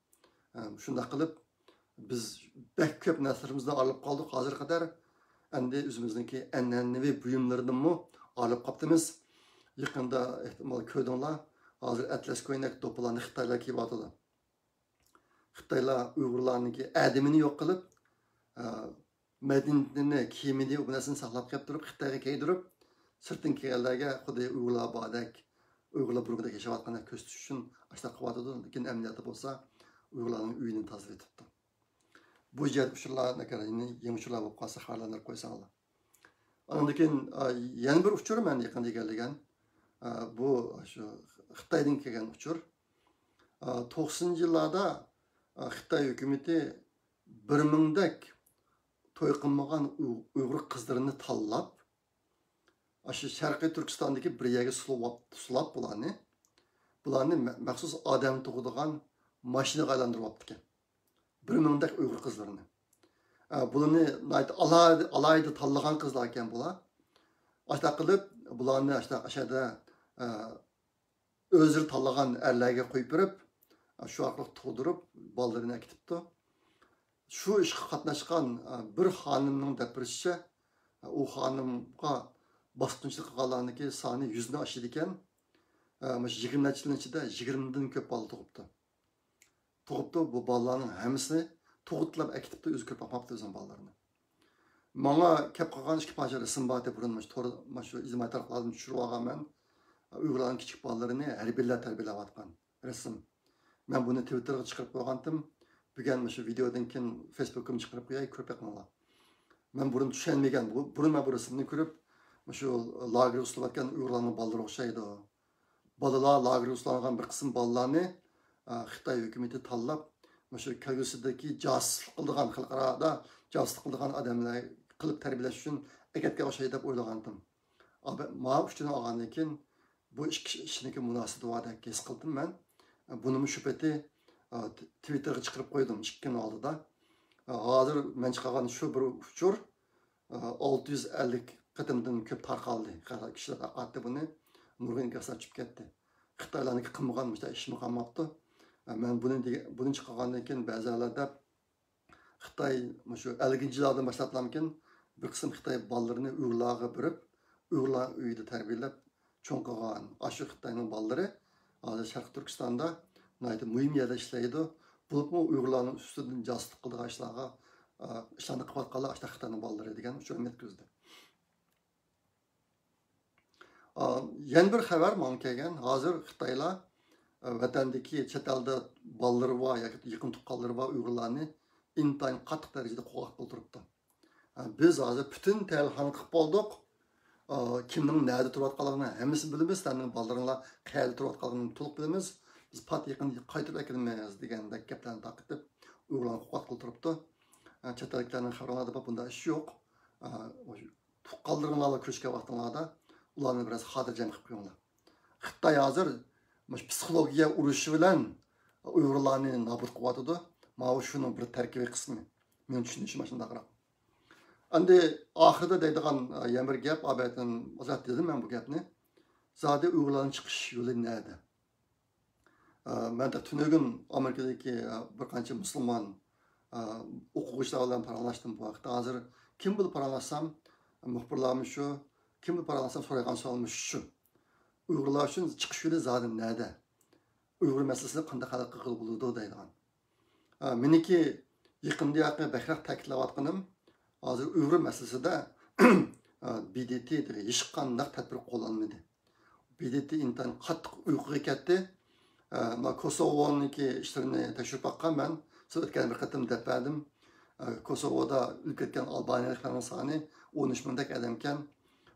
ئە، شۇنداق قىلىپ، بىز بەك كۆپ نەرسىلىرىمىزدىن ئايرىلىپ قالدۇق ھازىرغا قەدەر. ئەمدى ئۆزىمىزنىڭكى ئەنئەنىۋى بۇيۇملىرىدىنمۇ ئايرىلىپ قاپتىمىز. يېقىندا ئېھتىمال كۆردۈڭلار، ھازىر ئەتلەس كۆينەك دوپپىلارنى خىتايلار كىيىۋاتىدۇ. خىتايلار ئۇيغۇرلارنىڭكى ئادىمىنى يوق قىلىپ، ئە، مەدەنىيىتىنى، كىيىمىنى، ئۇ نەرسىنى ساقلاپ كەپ تۇرۇپ، خىتايغا كىيدۈرۈپ، سىرتتىن كەلگەنلەرگە خۇددى ئۇيغۇرلار باردەك، ئۇيغۇرلار بۇرۇنقىدەك ياشاۋاتقاندەك كۆرسىتىش ئۈچۈن ئاشۇنداق قىلىۋاتىدۇ. لېكىن ئەمەلىيەتتە بولسا ئۇيغۇرلارنىڭ ئۆيىنى تازىلىۋېتىپتۇ. بۇ جەھەت ئۇچۇرلار، ئەگەر يېڭى ئۇچۇرلار بولۇپ قالسا، خەۋەرلەندۈرۈپ قويساڭلار. ئاندىن كېيىن، ئا، يەنە بىر ئۇچۇر مەن يېقىندا ئىگىلىگەن. ئا، بۇ شۇ خىتايدىن كەلگەن ئۇچۇر. ئا، توقسىنىنچى يىللاردا، ئا، خىتاي ھۆكۈمىتى بىر مىڭدەك توي قىلمىغان ئۇ-، ئۇيغۇر قىزلىرىنى تاللاپ، ئاشۇ شەرقىي تۈركىستاندىكى بىر يەرگە سۇلاپ، سۇلاپ بۇلارنى، بۇلارنى مە-، مەخسۇس ئادەم تۇغىدىغان ماشىنىغا ئايلاندۇرۇۋاپتىكەن. بىر مىڭدەك ئۇيغۇر قىزلىرىنى. ئە، بۇلارنى ناھايىتى ئالاھىدە، ئالاھىدە تاللىغان قىزلار ئىكەن بۇلار. ئاشۇنداق قىلىپ، بۇلارنى ئاشۇنداق ئەشەدە، ئە، ئۆزلىرى تاللىغان ئەرلەرگە قويۇپ بېرىپ، شۇ ئارقىلىق تۇغدۇرۇپ، بالىلىرىنى ئەكېتىپتۇ. شۇ ئىشقا قاتناشقان، ئە، بىر خانىمنىڭ دەپ بېرىشىچە، ئۇ خانىمغا باسقۇنچىلىق قىلغانلارنىڭكى سانى يۈزنى ئاشىدىكەن. ئە، مۇشۇ يىگىرمە نەچچە يىلنىڭ ئىچىدە يىگىرمىدىن كۆپ بالا تۇغۇپتۇ. تۇغۇپتۇ. بۇ بالىلارنىڭ ھەممىسىنى تۇغۇتلاپ ئەكېتىپتۇ، ئۆزى كۆرۈپ باقماپتۇ ئۆزىنىڭ بالىلىرىنى. ماڭا كەپ قالغان ئىككى پارچە رەسىم بار ئىدى بۇرۇن، مۇشۇ تور، مۇشۇ ئىجتىمائىي تارماقلاردىن چۈشۈرۈپ ئالغان مەن. ئۇيغۇرلارنىڭ كىچىك بالىلىرىنى ھەربىيلەر تەربىيەلەۋاتقان رەسىم. مەن بۇنى تىۋىتتېرغا چىقىرىپ قويغانتىم. بۈگۈن مۇشۇ ۋىدېودىن كېيىن فېيسبۇكىمغا چىقىرىپ قوياي، كۆرۈپ بېقىڭلار. مەن بۇرۇن چۈشەنمىگەن، بۇ، بۇرۇن مەن بۇ رەسىمنى كۆرۈپ، مۇشۇ لاگېرغا سولىۋەتكەن ئۇيغۇرلارنىڭ بالىلىرىغا ئوخشايدۇ. بالىلار لاگېرغا سولانغان بىر قىسىم بالىلارنى، ئا، خىتاي ھۆكۈمىتى تاللاپ، مۇشۇ كەلگۈسىدىكى جاسۇسلۇق قىلىدىغان، خەلقئارادا جاسۇسلۇق قىلىدىغان ئادەملەر قىلىپ تەربىيەلەش ئۈچۈن ئەكەتكەن ئوخشايدۇ دەپ ئويلىغانتىم. ئا، بە-، ماۋۇ ئۈچىنى ئالغاندىن كېيىن بۇ ئىككى ئىشنىڭكى مۇناسىۋىتى باردەك ھېس قىلدىم مەن. بۇنىمۇ شۇ پېتى، ئا، ت-، تىۋىتتېرغا چىقىرىپ قويدۇم ئىككى كۈن ئالدىدا. ئا، ھازىر مەن چىقارغان شۇ بىر ئۇچۇر، ئالتە يۈز ئەللىك قېتىمدىن كۆپ تارقالدى. خەلق، كىشىلەر تارقاتتى بۇنى. نۇرغۇن ئىنكاسلار چۈشۈپ كەتتى. خىتايلارنىڭكى قىلمىغان مۇشۇنداق ئىشمۇ قالماپتۇ. مەن بۇنى دېگە-، بۇنى چىقارغاندىن كېيىن بەزىلەر دەپ، خىتاي مۇشۇ ئەللىكىنچى يىللاردىن باشلاپلامكىن، بىر قىسىم خىتاي بالىلىرىنى ئۇيغۇرلارغا بېرىپ، ئۇيغۇرلار ئۆيىدە تەربىيەلەپ چوڭ قىلغان. ئاشۇ خىتاينىڭ بالىلىرى ھازىر شەرقىي تۈركىستاندا ناھايىتى مۇھىم يەردە ئىشلەيدۇ. بولۇپمۇ ئۇيغۇرلارنىڭ ئۈستىدىن جاسۇسلۇق قىلىدىغان ئىشلارغا، ئا، ئىشلارنى قىلىۋاتقانلار ئاشۇنداق خىتاينىڭ بالىلىرى دېگەن ئۇچۇرنى يەتكۈزدى. ئا، يەنە بىر خەۋەر ماڭا كەلگەن. ھازىر خىتايلار، ئا، ۋەتەندىكى، چەت ئەلدە بالىلىرى بار ياكى يېقىن تۇغقانلىرى بار ئۇيغۇرلارنى ئىنتايىن قاتتىق دەرىجىدە قوغلاپ ئولتۇرۇپتۇ. ھە، بىز ھازىر پۈتۈن تەھلىلخانىنى قىلىپ بولدۇق. ئا، كىمنىڭ نەدە تۇرۇۋاتقانلىقىنى ھەممىسىنى بىلىمىز. سىلەرنىڭ بالىلىرىڭلار قەيەردە تۇرۇۋاتقانلىقىنى تولۇق بىلىمىز. بىز پات يېقىندا قايتۇرۇپ ئەكىلىمىز دېگەندەك گەپلەرنى تارقىتىپ، ئۇيغۇرلارنى قوقۇت قىلدۇرۇپتۇ. ئە، چەت ئەللىكلەرنىڭ خەۋىرىڭلاردا بار، بۇنداق ئىش يوق. ئە، تۇغقانلىرىڭلار بىلەن كۆرۈشكەن ۋاقتىڭلاردا ئۇلارنى بىراز خاتىرجەم قىلىپ قويۇڭلار. خىتاي ھازىر مۇشۇ پسىخولوگىيە ئۇرۇشى بىلەن ئۇيغۇرلارنى نابۇت قىلىۋاتىدۇ. ماۋۇ شۇنىڭ بىر تەركىبىي قىسمى. مېنىڭ چۈشىنىشىم شۇنداقراق. ئەمدى ئاخىرىدا دەيدىغان، ئە، يەنە بىر گەپ، ئابەتىن ئازاد دېدىم مەن بۇ گەپنى. زادى ئۇيغۇرلارنىڭ چىقىش يولى نەدە؟ ئە، مەن تۈنۈگۈن ئامېرىكىدىكى، ئە، بىر قانچە مۇسۇلمان، ئە، ئوقۇغۇچىلار بىلەن پاراڭلاشتىم بۇ ھەقتە. ھازىر كىم بىلەن پاراڭلاشسام، مۇخبىرلارمۇ شۇ، كىم بىلەن پاراڭلاشسام سورايدىغان سوئالمۇ شۇ. ئۇيغۇرلار ئۈچۈن چىقىش يولى زادى نەدە؟ ئۇيغۇر مەسىلىسىنى قانداق ھەل قىلغىلى بولىدۇ دەيدىغان. ئە، مېنىڭكى يېقىندىياقى بەكرەك تەكىتلەۋاتقىنىم، ھازىر ئۇيغۇر مەسىلىسىدە، ئە، ب د ت ھېچقانداق تەدبىر قوللانمىدى. ب د ت ئىنتايىن قاتتىق ئۇيقۇغا كەتتى. ئە، مانا كوسوۋونىڭكى ئىشلىرىنى تەكشۈرۈپ باققان مەن. سىز ئۆتكەن بىر قېتىم دەپ بەردىم. ئە، كوسوۋودا ئۆلۈپ كەتكەن ئالبانىيەلىكلەرنىڭ سانى ئون ئۈچ مىڭدەك ئادەمكەن.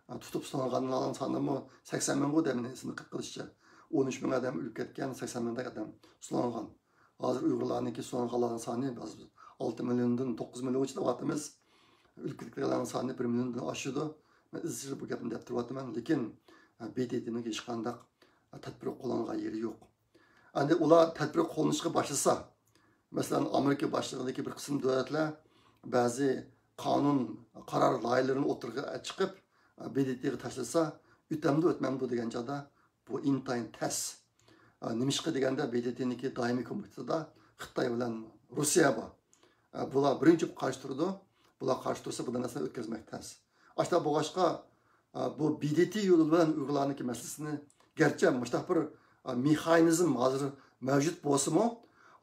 ئە، تۇتۇپ سۇنغانلارنىڭ سانىمۇ سەكسەن مىڭغۇ دەيمەن، ئېسىمدە قېلىشىچە. ئون ئۈچ مىڭ ئادەم ئۆلۈپ كەتكەن، سەكسەن مىڭدەك ئادەم سۇنغان. ھازىر ئۇيغۇرلارنىڭكى سۇنغانلارنىڭ سانى ئالتە مىليوندىن توققۇز مىليونغىچە دەۋاتىمىز. ئۆلۈپ كەتكەنلەرنىڭ سانى بىر مىليوندىن ئاشىدۇ. مەن ئىزچىل بۇ گەپنى دەپ تۇرۇۋاتىمەن، لېكىن، ئە، ب د ت نىڭ ھېچقانداق، ئە، تەدبىر قوللانغان يېرى يوق. ئەمدى ئۇلار تەدبىر قوللىنىشقا باشلىسا، مەسىلەن، ئامېرىكا باشلىقىدىكى بىر قىسىم دۆلەتلەر بەزى قانۇن، قارار لايىھىلىرىنى ئوتتۇرىغا چىقىپ، ب د ت غا تاشلىسا، ئۆتەمدۇ، ئۆتمەمدۇ دېگەن چاغدا، بۇ ئىنتايىن تەس. نېمىشقا دېگەندە، ب د ت نىڭكى دائىمىي كومىتېتىدا خىتاي بىلەن روسىيە بار. بۇلار بىرىنچى قارشى تۇرىدۇ. بۇلار قارشى تۇرسا، بۇنداق نەرسىنى ئۆتكۈزمەك تەس. ئاشۇنداق بولغاچقا، بۇ ب د ت يولى بىلەن ئۇيغۇرلارنىڭكى مەسىلىسىنى، گەرچە مۇشۇنداق بىر مېخانىزم ھازىر مەۋجۇت بولسىمۇ،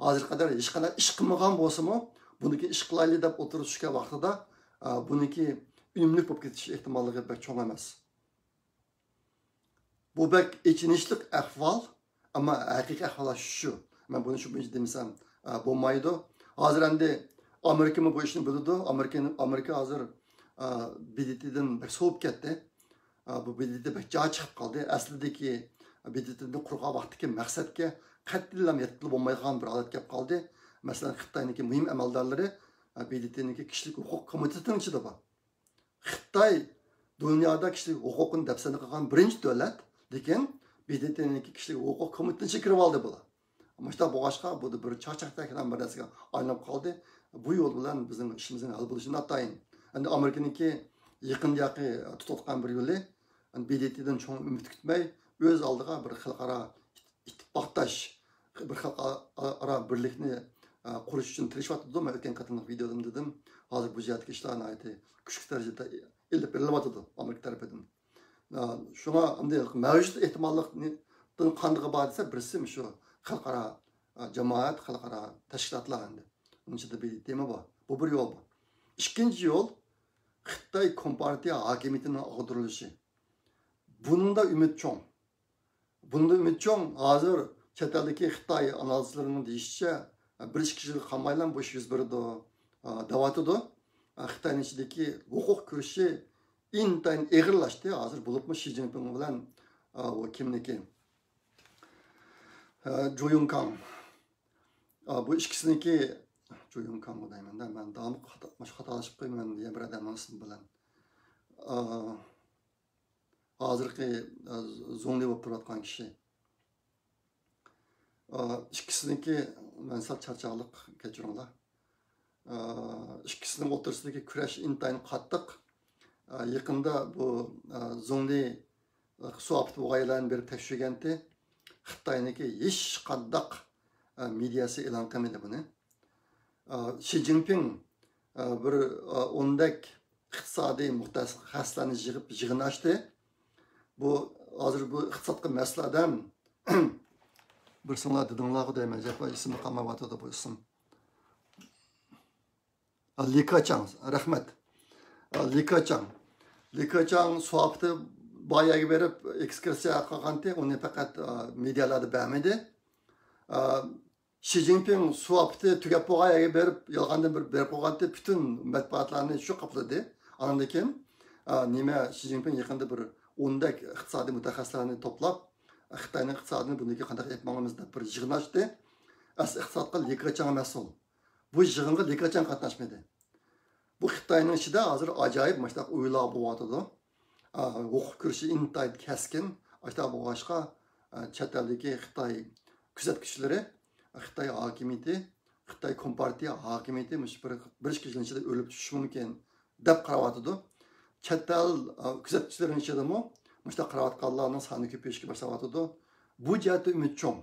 ھازىرغا قەدەر ھېچقانداق ئىش قىلمىغان بولسىمۇ، بۇنىڭكى ئىش قىلايلى دەپ ئولتۇرۇپ چۈشكەن ۋاقتىدا، بۇنىڭكى ئۈنۈملۈك بولۇپ كېتىش ئېھتىماللىقى بەك چوڭ ئەمەس. بۇ بەك ئېچىنىشلىق ئەھۋال، ئەمما ھەقىقىي ئەھۋال شۇ. مەن بۇنى شۇ بويىچە دېمىسەم، ئە، بولمايدۇ. ھازىر ئەمدى ئامېرىكىمۇ بۇ ئىشنى بىلىدۇ. ئامېرىكىنىڭ، ئامېرىكا ھازىر، ئە، ب د ت دىن بەك سوۋۇپ كەتتى. ئە، بۇ ب د ت بەك جاي چىقىپ قالدى. ئەسلىدىكى ب د ت دىن قۇرغان ۋاقىتتىكى مەقسەتكە قەتئىيلا يەتكىلى بولمايدىغان بىر ھالەتكە كەپ قالدى. مەسىلەن، خىتاينىڭكى مۇھىم ئەمەلدارلىرى، ئە، ب د ت نىڭكى كىشىلىك ھوقۇق كومىتېتىنىڭ ئىچىدە بار. خىتاي دۇنيادا كىشىلىك ھوقۇقنى دەپسەندە قىلغان بىرىنچى دۆلەت، لېكىن ب د ت نىڭكى كىشىلىك ھوقۇق كومىتېتىنىڭ ئىچىگە كىرىۋالدى بۇلار. مۇشۇنداق بولغاچقا، بۇ بىر چاقچاقتەك بىر نەرسىگە ئايلىنىپ قالدى. بۇ يول بىلەن بىزنىڭ ئىشىمىزنىڭ ھەل بولۇشى ناتايىن. ئەمدى ئامېرىكىنىڭكى يېقىندىكى تۇتۇۋاتقان بىر يولى، ب د ت دىن چوڭ ئۈمىد كۈتمەي، ئۆز ئالدىغا بىر خەلقئارا ئىتتىپاقداش، بىر خەلقئارا بىرلىكنى، ئە، قۇرۇش ئۈچۈن تىرىشىۋاتىدۇ. مەن ئۆتكەن قېتىملىق ۋىدېيودىمۇ دېدىم. ھازىر بۇ جەھەتتىكى ئىشلار ناھايىتى كۈچلۈك دەرىجىدە ئېلىپ بېرىلىۋاتىدۇ ئامېرىكا تەرىپىدىن. ئە، شۇڭا ئەمدى مەۋجۇت ئېھتىماللىقتىن قاندىقى بار دېسە، بىرسى مۇشۇ خەلقئارا، ئە، جامائەت، خەلقئارا تەشكىلاتلار ئەمدى. ئۇنىڭ ئىچىدە ب د ت مۇ بار. بۇ بىر يول بار. ئىككىنچى يول، خىتاي كومپارتىيە ھاكىمىيىتىنىڭ ئاغدۇرۇلۇشى. بۇنىڭدا ئۈمىد چوڭ. بۇنىڭدا ئۈمىد چوڭ. ھازىر چەت ئەلدىكى خىتاي ئانالىزچىلىرىنىڭ دېيىشىچە، بىر ئىككى يىلغا قالمايلا بۇ ئىش يۈز بېرىدۇ، دەۋاتىدۇ. خىتاينىڭ ئىچىدىكى ھوقۇق كۈرىشى ئىنتايىن ئېغىرلاشتى. ھازىر بولۇپمۇ شى جىنپىڭ بىلەن، ئا، ئۇ كىمنىكى؟ ئا، جۇ يۇڭكاڭ. ئا، بۇ ئىككىسىنىڭكى، جۇ يۇڭكاڭغۇ دەيمەن-دە، مەن داۋاملىق خاتا، مۇشۇ خاتالىشىپ قويىمەن يەنە بىر ئادەمنىڭ ئىسمى بىلەن. ئا، ھازىرقى، ئا، زۇڭلى بولۇپ تۇرۇۋاتقان كىشى. ئا، ئىككىسىنىڭكى، مەن سەل چارچاقلىق، كەچۈرۈڭلار. ئىككىسىنىڭ ئوتتۇرىسىدىكى كۈرەش ئىنتايىن قاتتىق. يېقىندا بۇ زۇڭلى سۇ ئاپىتى بولغان يەرلەرنى بېرىپ تەكشۈرگەنتى. خىتاينىڭكى ھېچقانداق مېدىياسى ئېلان قىلمىدى بۇنى. شى جىنپىڭ بىر ئوندەك ئىقتىسادىي مۇتەخەسسىسلەرنى يىغىپ يىغىن ئاچتى. بۇ ھازىر بۇ ئىقتىسادقا مەسئۇل ئادەم، بىرسىڭلار دېدىڭلارغۇ دەيمەن، ئەجەبا ئېسىمدە قالمايۋاتىدۇ بۇ ئىسىم. لى كېچاڭ، رەھمەت. لى كېچاڭ. لى كېچاڭ سۇ ئاپىتى بار يەرگە بېرىپ ئېكسكۇرسىيە قىلغانتى، ئۇنى پەقەت مېدىيالاردا بەرمىدى. شى جىنپىڭ سۇ ئاپىتى تۈگەپ بولغان يەرگە بېرىپ، يالغاندىن بىر بېرىپ قويغانتى، پۈتۈن مەتبۇئاتلارنى شۇ قاپلىدى. ئاندىن كېيىن، نېمە، شى جىنپىڭ يېقىندا بىر ئوندەك ئىقتىسادىي مۇتەخەسسىسلەرنى توپلاپ، خىتاينىڭ ئىقتىسادىنى بۇندىن كېيىن قانداق ئېلىپ ماڭىمىز دەپ بىر يىغىن ئاچتى. ئەسلى ئىقتىسادقا لى كېچاڭ مەسئۇل. بۇ يىغىنغا لى كېچاڭ قاتناشمىدى. بۇ خىتاينىڭ ئىچىدە ھازىر ئاجايىپ مۇشۇنداق ئويلار بولۇۋاتىدۇ. ئا، ھوقۇق كۈرىشى ئىنتايىن كەسكىن. ئاشۇنداق بولغاچقا، ئا، چەت ئەلدىكى خىتاي كۆزەتكۈچىلىرى، خىتاي ھاكىمىيىتى، خىتاي كومپارتىيە ھاكىمىيىتى مۇشۇ بىر، بىر ئىككى يىلنىڭ ئىچىدە ئۆلۈپ چۈشۈشى مۇمكىن دەپ قاراۋاتىدۇ. چەت ئەل، ئا، كۆزەتكۈچىلىرىنىڭ ئىچىدىمۇ مۇشۇنداق قاراۋاتقانلارنىڭ سانى كۆپىيىشكە باشلاۋاتىدۇ. بۇ جەھەتتە ئۈمىد چوڭ.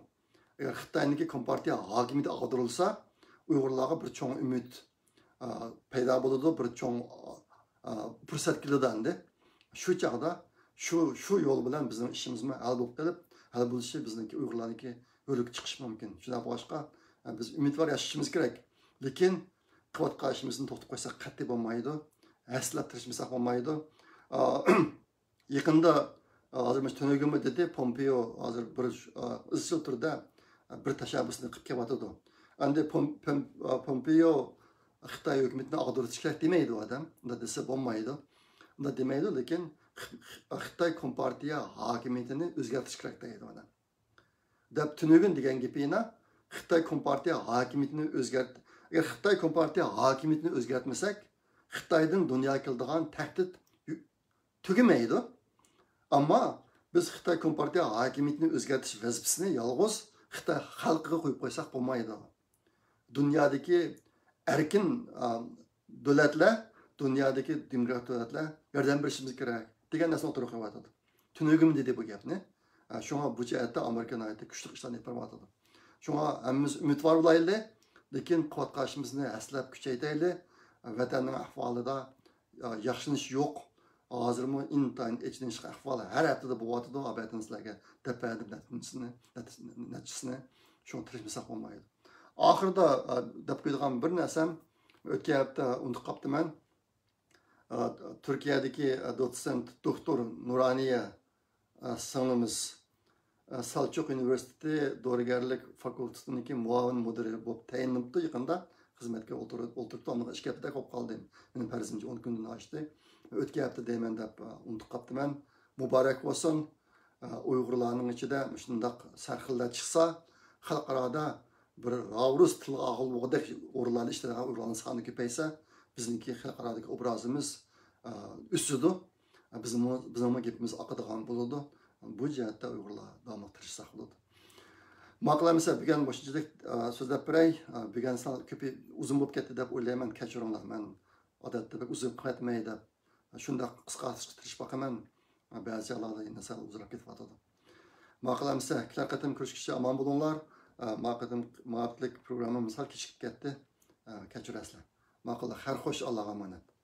ئەگەر خىتاينىڭكى كومپارتىيە ھاكىمىيىتى ئاغدۇرۇلسا، ئۇيغۇرلارغا بىر چوڭ ئۈمىد، ئا، پەيدا بولىدۇ، بىر چوڭ، ئا، پۇرسەت كېلىدۇ ئەمدى. شۇ چاغدا شۇ، شۇ يول بىلەن بىزنىڭ ئىشىمىزمۇ ھەل بولۇپ قېلىپ، ھەل بولۇشى بىزنىڭكى ئۇيغۇرلارنىڭكى ھۆرلۈككە چىقىشى مۇمكىن. شۇنداق بولغاچقا، ئا، بىز ئۈمىدۋار ياشىشىمىز كېرەك. لېكىن قىلىۋاتقان ئىشىمىزنى توختىتىپ قويساق قەتئىي بولمايدۇ. ھەسسىلەپ تىرىشمىساق بولمايدۇ. ئا، يېقىندا، ھازىر مۇشۇ تۈنۈگۈنمۇ دېدى، پومپېيو ھازىر بىر، ئىزچىل تۈردە بىر تەشەببۇسنى قىلىپ كېلىۋاتىدۇ. ئەمدى پوم-، پوم-، پومپېيو خىتاي ھۆكۈمىتىنى ئاغدۇرۇش كېرەك دېمەيدۇ ئادەم. ئۇنداق دېسە بولمايدۇ. ئۇنداق دېمەيدۇ، لېكىن خ-، خ-، خىتاي كومپارتىيە ھاكىمىيىتىنى ئۆزگەرتىش كېرەك دەيدۇ ئادەم. دەپ تۈنۈگۈن دېگەن گېپى يەنە خىتاي كومپارتىيە ھاكىمىيىتىنى ئۆزگەرت-، ئەگەر خىتاي كومپارتىيە ھاكىمىيىتىنى ئۆزگەرتمىسەك، خىتايدىن دۇنياغا كېلىدىغان تەھدىت يو-، تۈگىمەيدۇ. ئەمما بىز خىتاي كومپارتىيە ھاكىمىيىتىنى ئۆزگەرتىش ۋەزىپىسىنى يالغۇز خىتاي خەلقىگە قويۇپ قويساق بولمايدۇ. دۇنيادىكى ئەركىن، ئا، دۆلەتلەر، دۇنيادىكى دېموكرات دۆلەتلەر ياردەم بېرىشىمىز كېرەك دېگەن نەرسىنى ئوتتۇرىغا قويۇۋاتىدۇ. تۈنۈگۈن دېدى بۇ گەپنى. ئا، شۇڭا بۇ جەھەتتە ئامېرىكا ناھايىتى كۈچلۈك ئىشلارنى ئېلىپ بېرىۋاتىدۇ. شۇڭا ھەممىمىز ئۈمىدۋار بولايلى، لېكىن قىلىۋاتقان ئىشىمىزنى ھەسسىلەپ كۈچەيتەيلى. ۋەتەننىڭ ئەھۋالىدا، ئا، ياخشىلىنىش يوق. ھازىرمۇ ئىنتايىن ئېچىنىشلىق ئەھۋال ھەر ھەپتىدە بولۇۋاتىدۇ. ئابەتىن سىلەرگە دەپ بەردىم نەتىجىسىنى، نەتىجىسىنى. شۇڭا تىرىشمىساق بولمايدۇ. ئاخىرىدا، ئا، دەپ قويىدىغان بىر نەرسەم، ئۆتكەن ھەپتە ئۇنتۇپ قاپتىمەن. ئا، تۈركىيەدىكى، ئا، دوتسېنت دوكتور نۇرانىيە، ئا، سىڭلىمىز، ئا، سەلچۇق ئۇنىۋېرسىتېتى دورىگەرلىك فاكۇلتېتىنىڭكى مۇئاۋىن مۇدىرى بولۇپ تەيىنلىنىپتۇ يېقىندا. خىزمەتكە ئولتۇر-، ئولتۇرۇپتۇ، ئاندىن ئىككى ھەپتىدەك بولۇپ قالدى. مېنىڭ پەرىزىمچە ئون كۈندىن ئاشتى. ئۆتكەن ھەپتە دەيمەن دەپ، ئا، ئۇنتۇپ قاپتىمەن. مۇبارەك بولسۇن. ئا، ئۇيغۇرلارنىڭ ئىچىدە مۇشۇنداق سەرخىللەر چىقسا، خەلقئارادا بىر راۋرۇس تىلغا ئالغىلى بولغۇدەك ئورۇنلارنى ئىشلەيدىغان ئۇيغۇرلارنىڭ سانى كۆپەيسە، بىزنىڭكى خەلقئارادىكى ئوبرازىمىز، ئا، ئۆسىدۇ. بىزنىڭمۇ، بىزنىڭمۇ گېپىمىز ئاقىدىغان بولىدۇ. بۇ جەھەتتە ئۇيغۇرلار داۋاملىق تىرىشساق بولىدۇ. ماقۇل ئەمىسە، بۈگۈن مۇشۇنچىلىك، ئا، سۆزلەپ بېرەي. ئا، بۈگۈن سەل كۆپى ئۇزۇن بولۇپ كەتتى دەپ ئويلايمەن، كەچۈرۈڭلار. مەن ئادەتتە بەك ئۇزۇن قىلىۋەتمەي دەپ شۇنداق قىسقارتىشقا تىرىشىپ باقىمەن. بەزى چاغلاردا يەنە سەل ئۇزۇنراق كېتىۋاتىدۇ. ماقۇل ئەمىسە، كېلەر قېتىم كۆرۈشكىچە ئامان بولۇڭلار. ئە، ما قېتىم، ما ھەپتىلىك پروگراممىمىز سەل كېچىكىپ كەتتى. ئە، كەچۈرەسىلەر. ماقۇل، خەير خوش، ئاللاغا ئامانەت.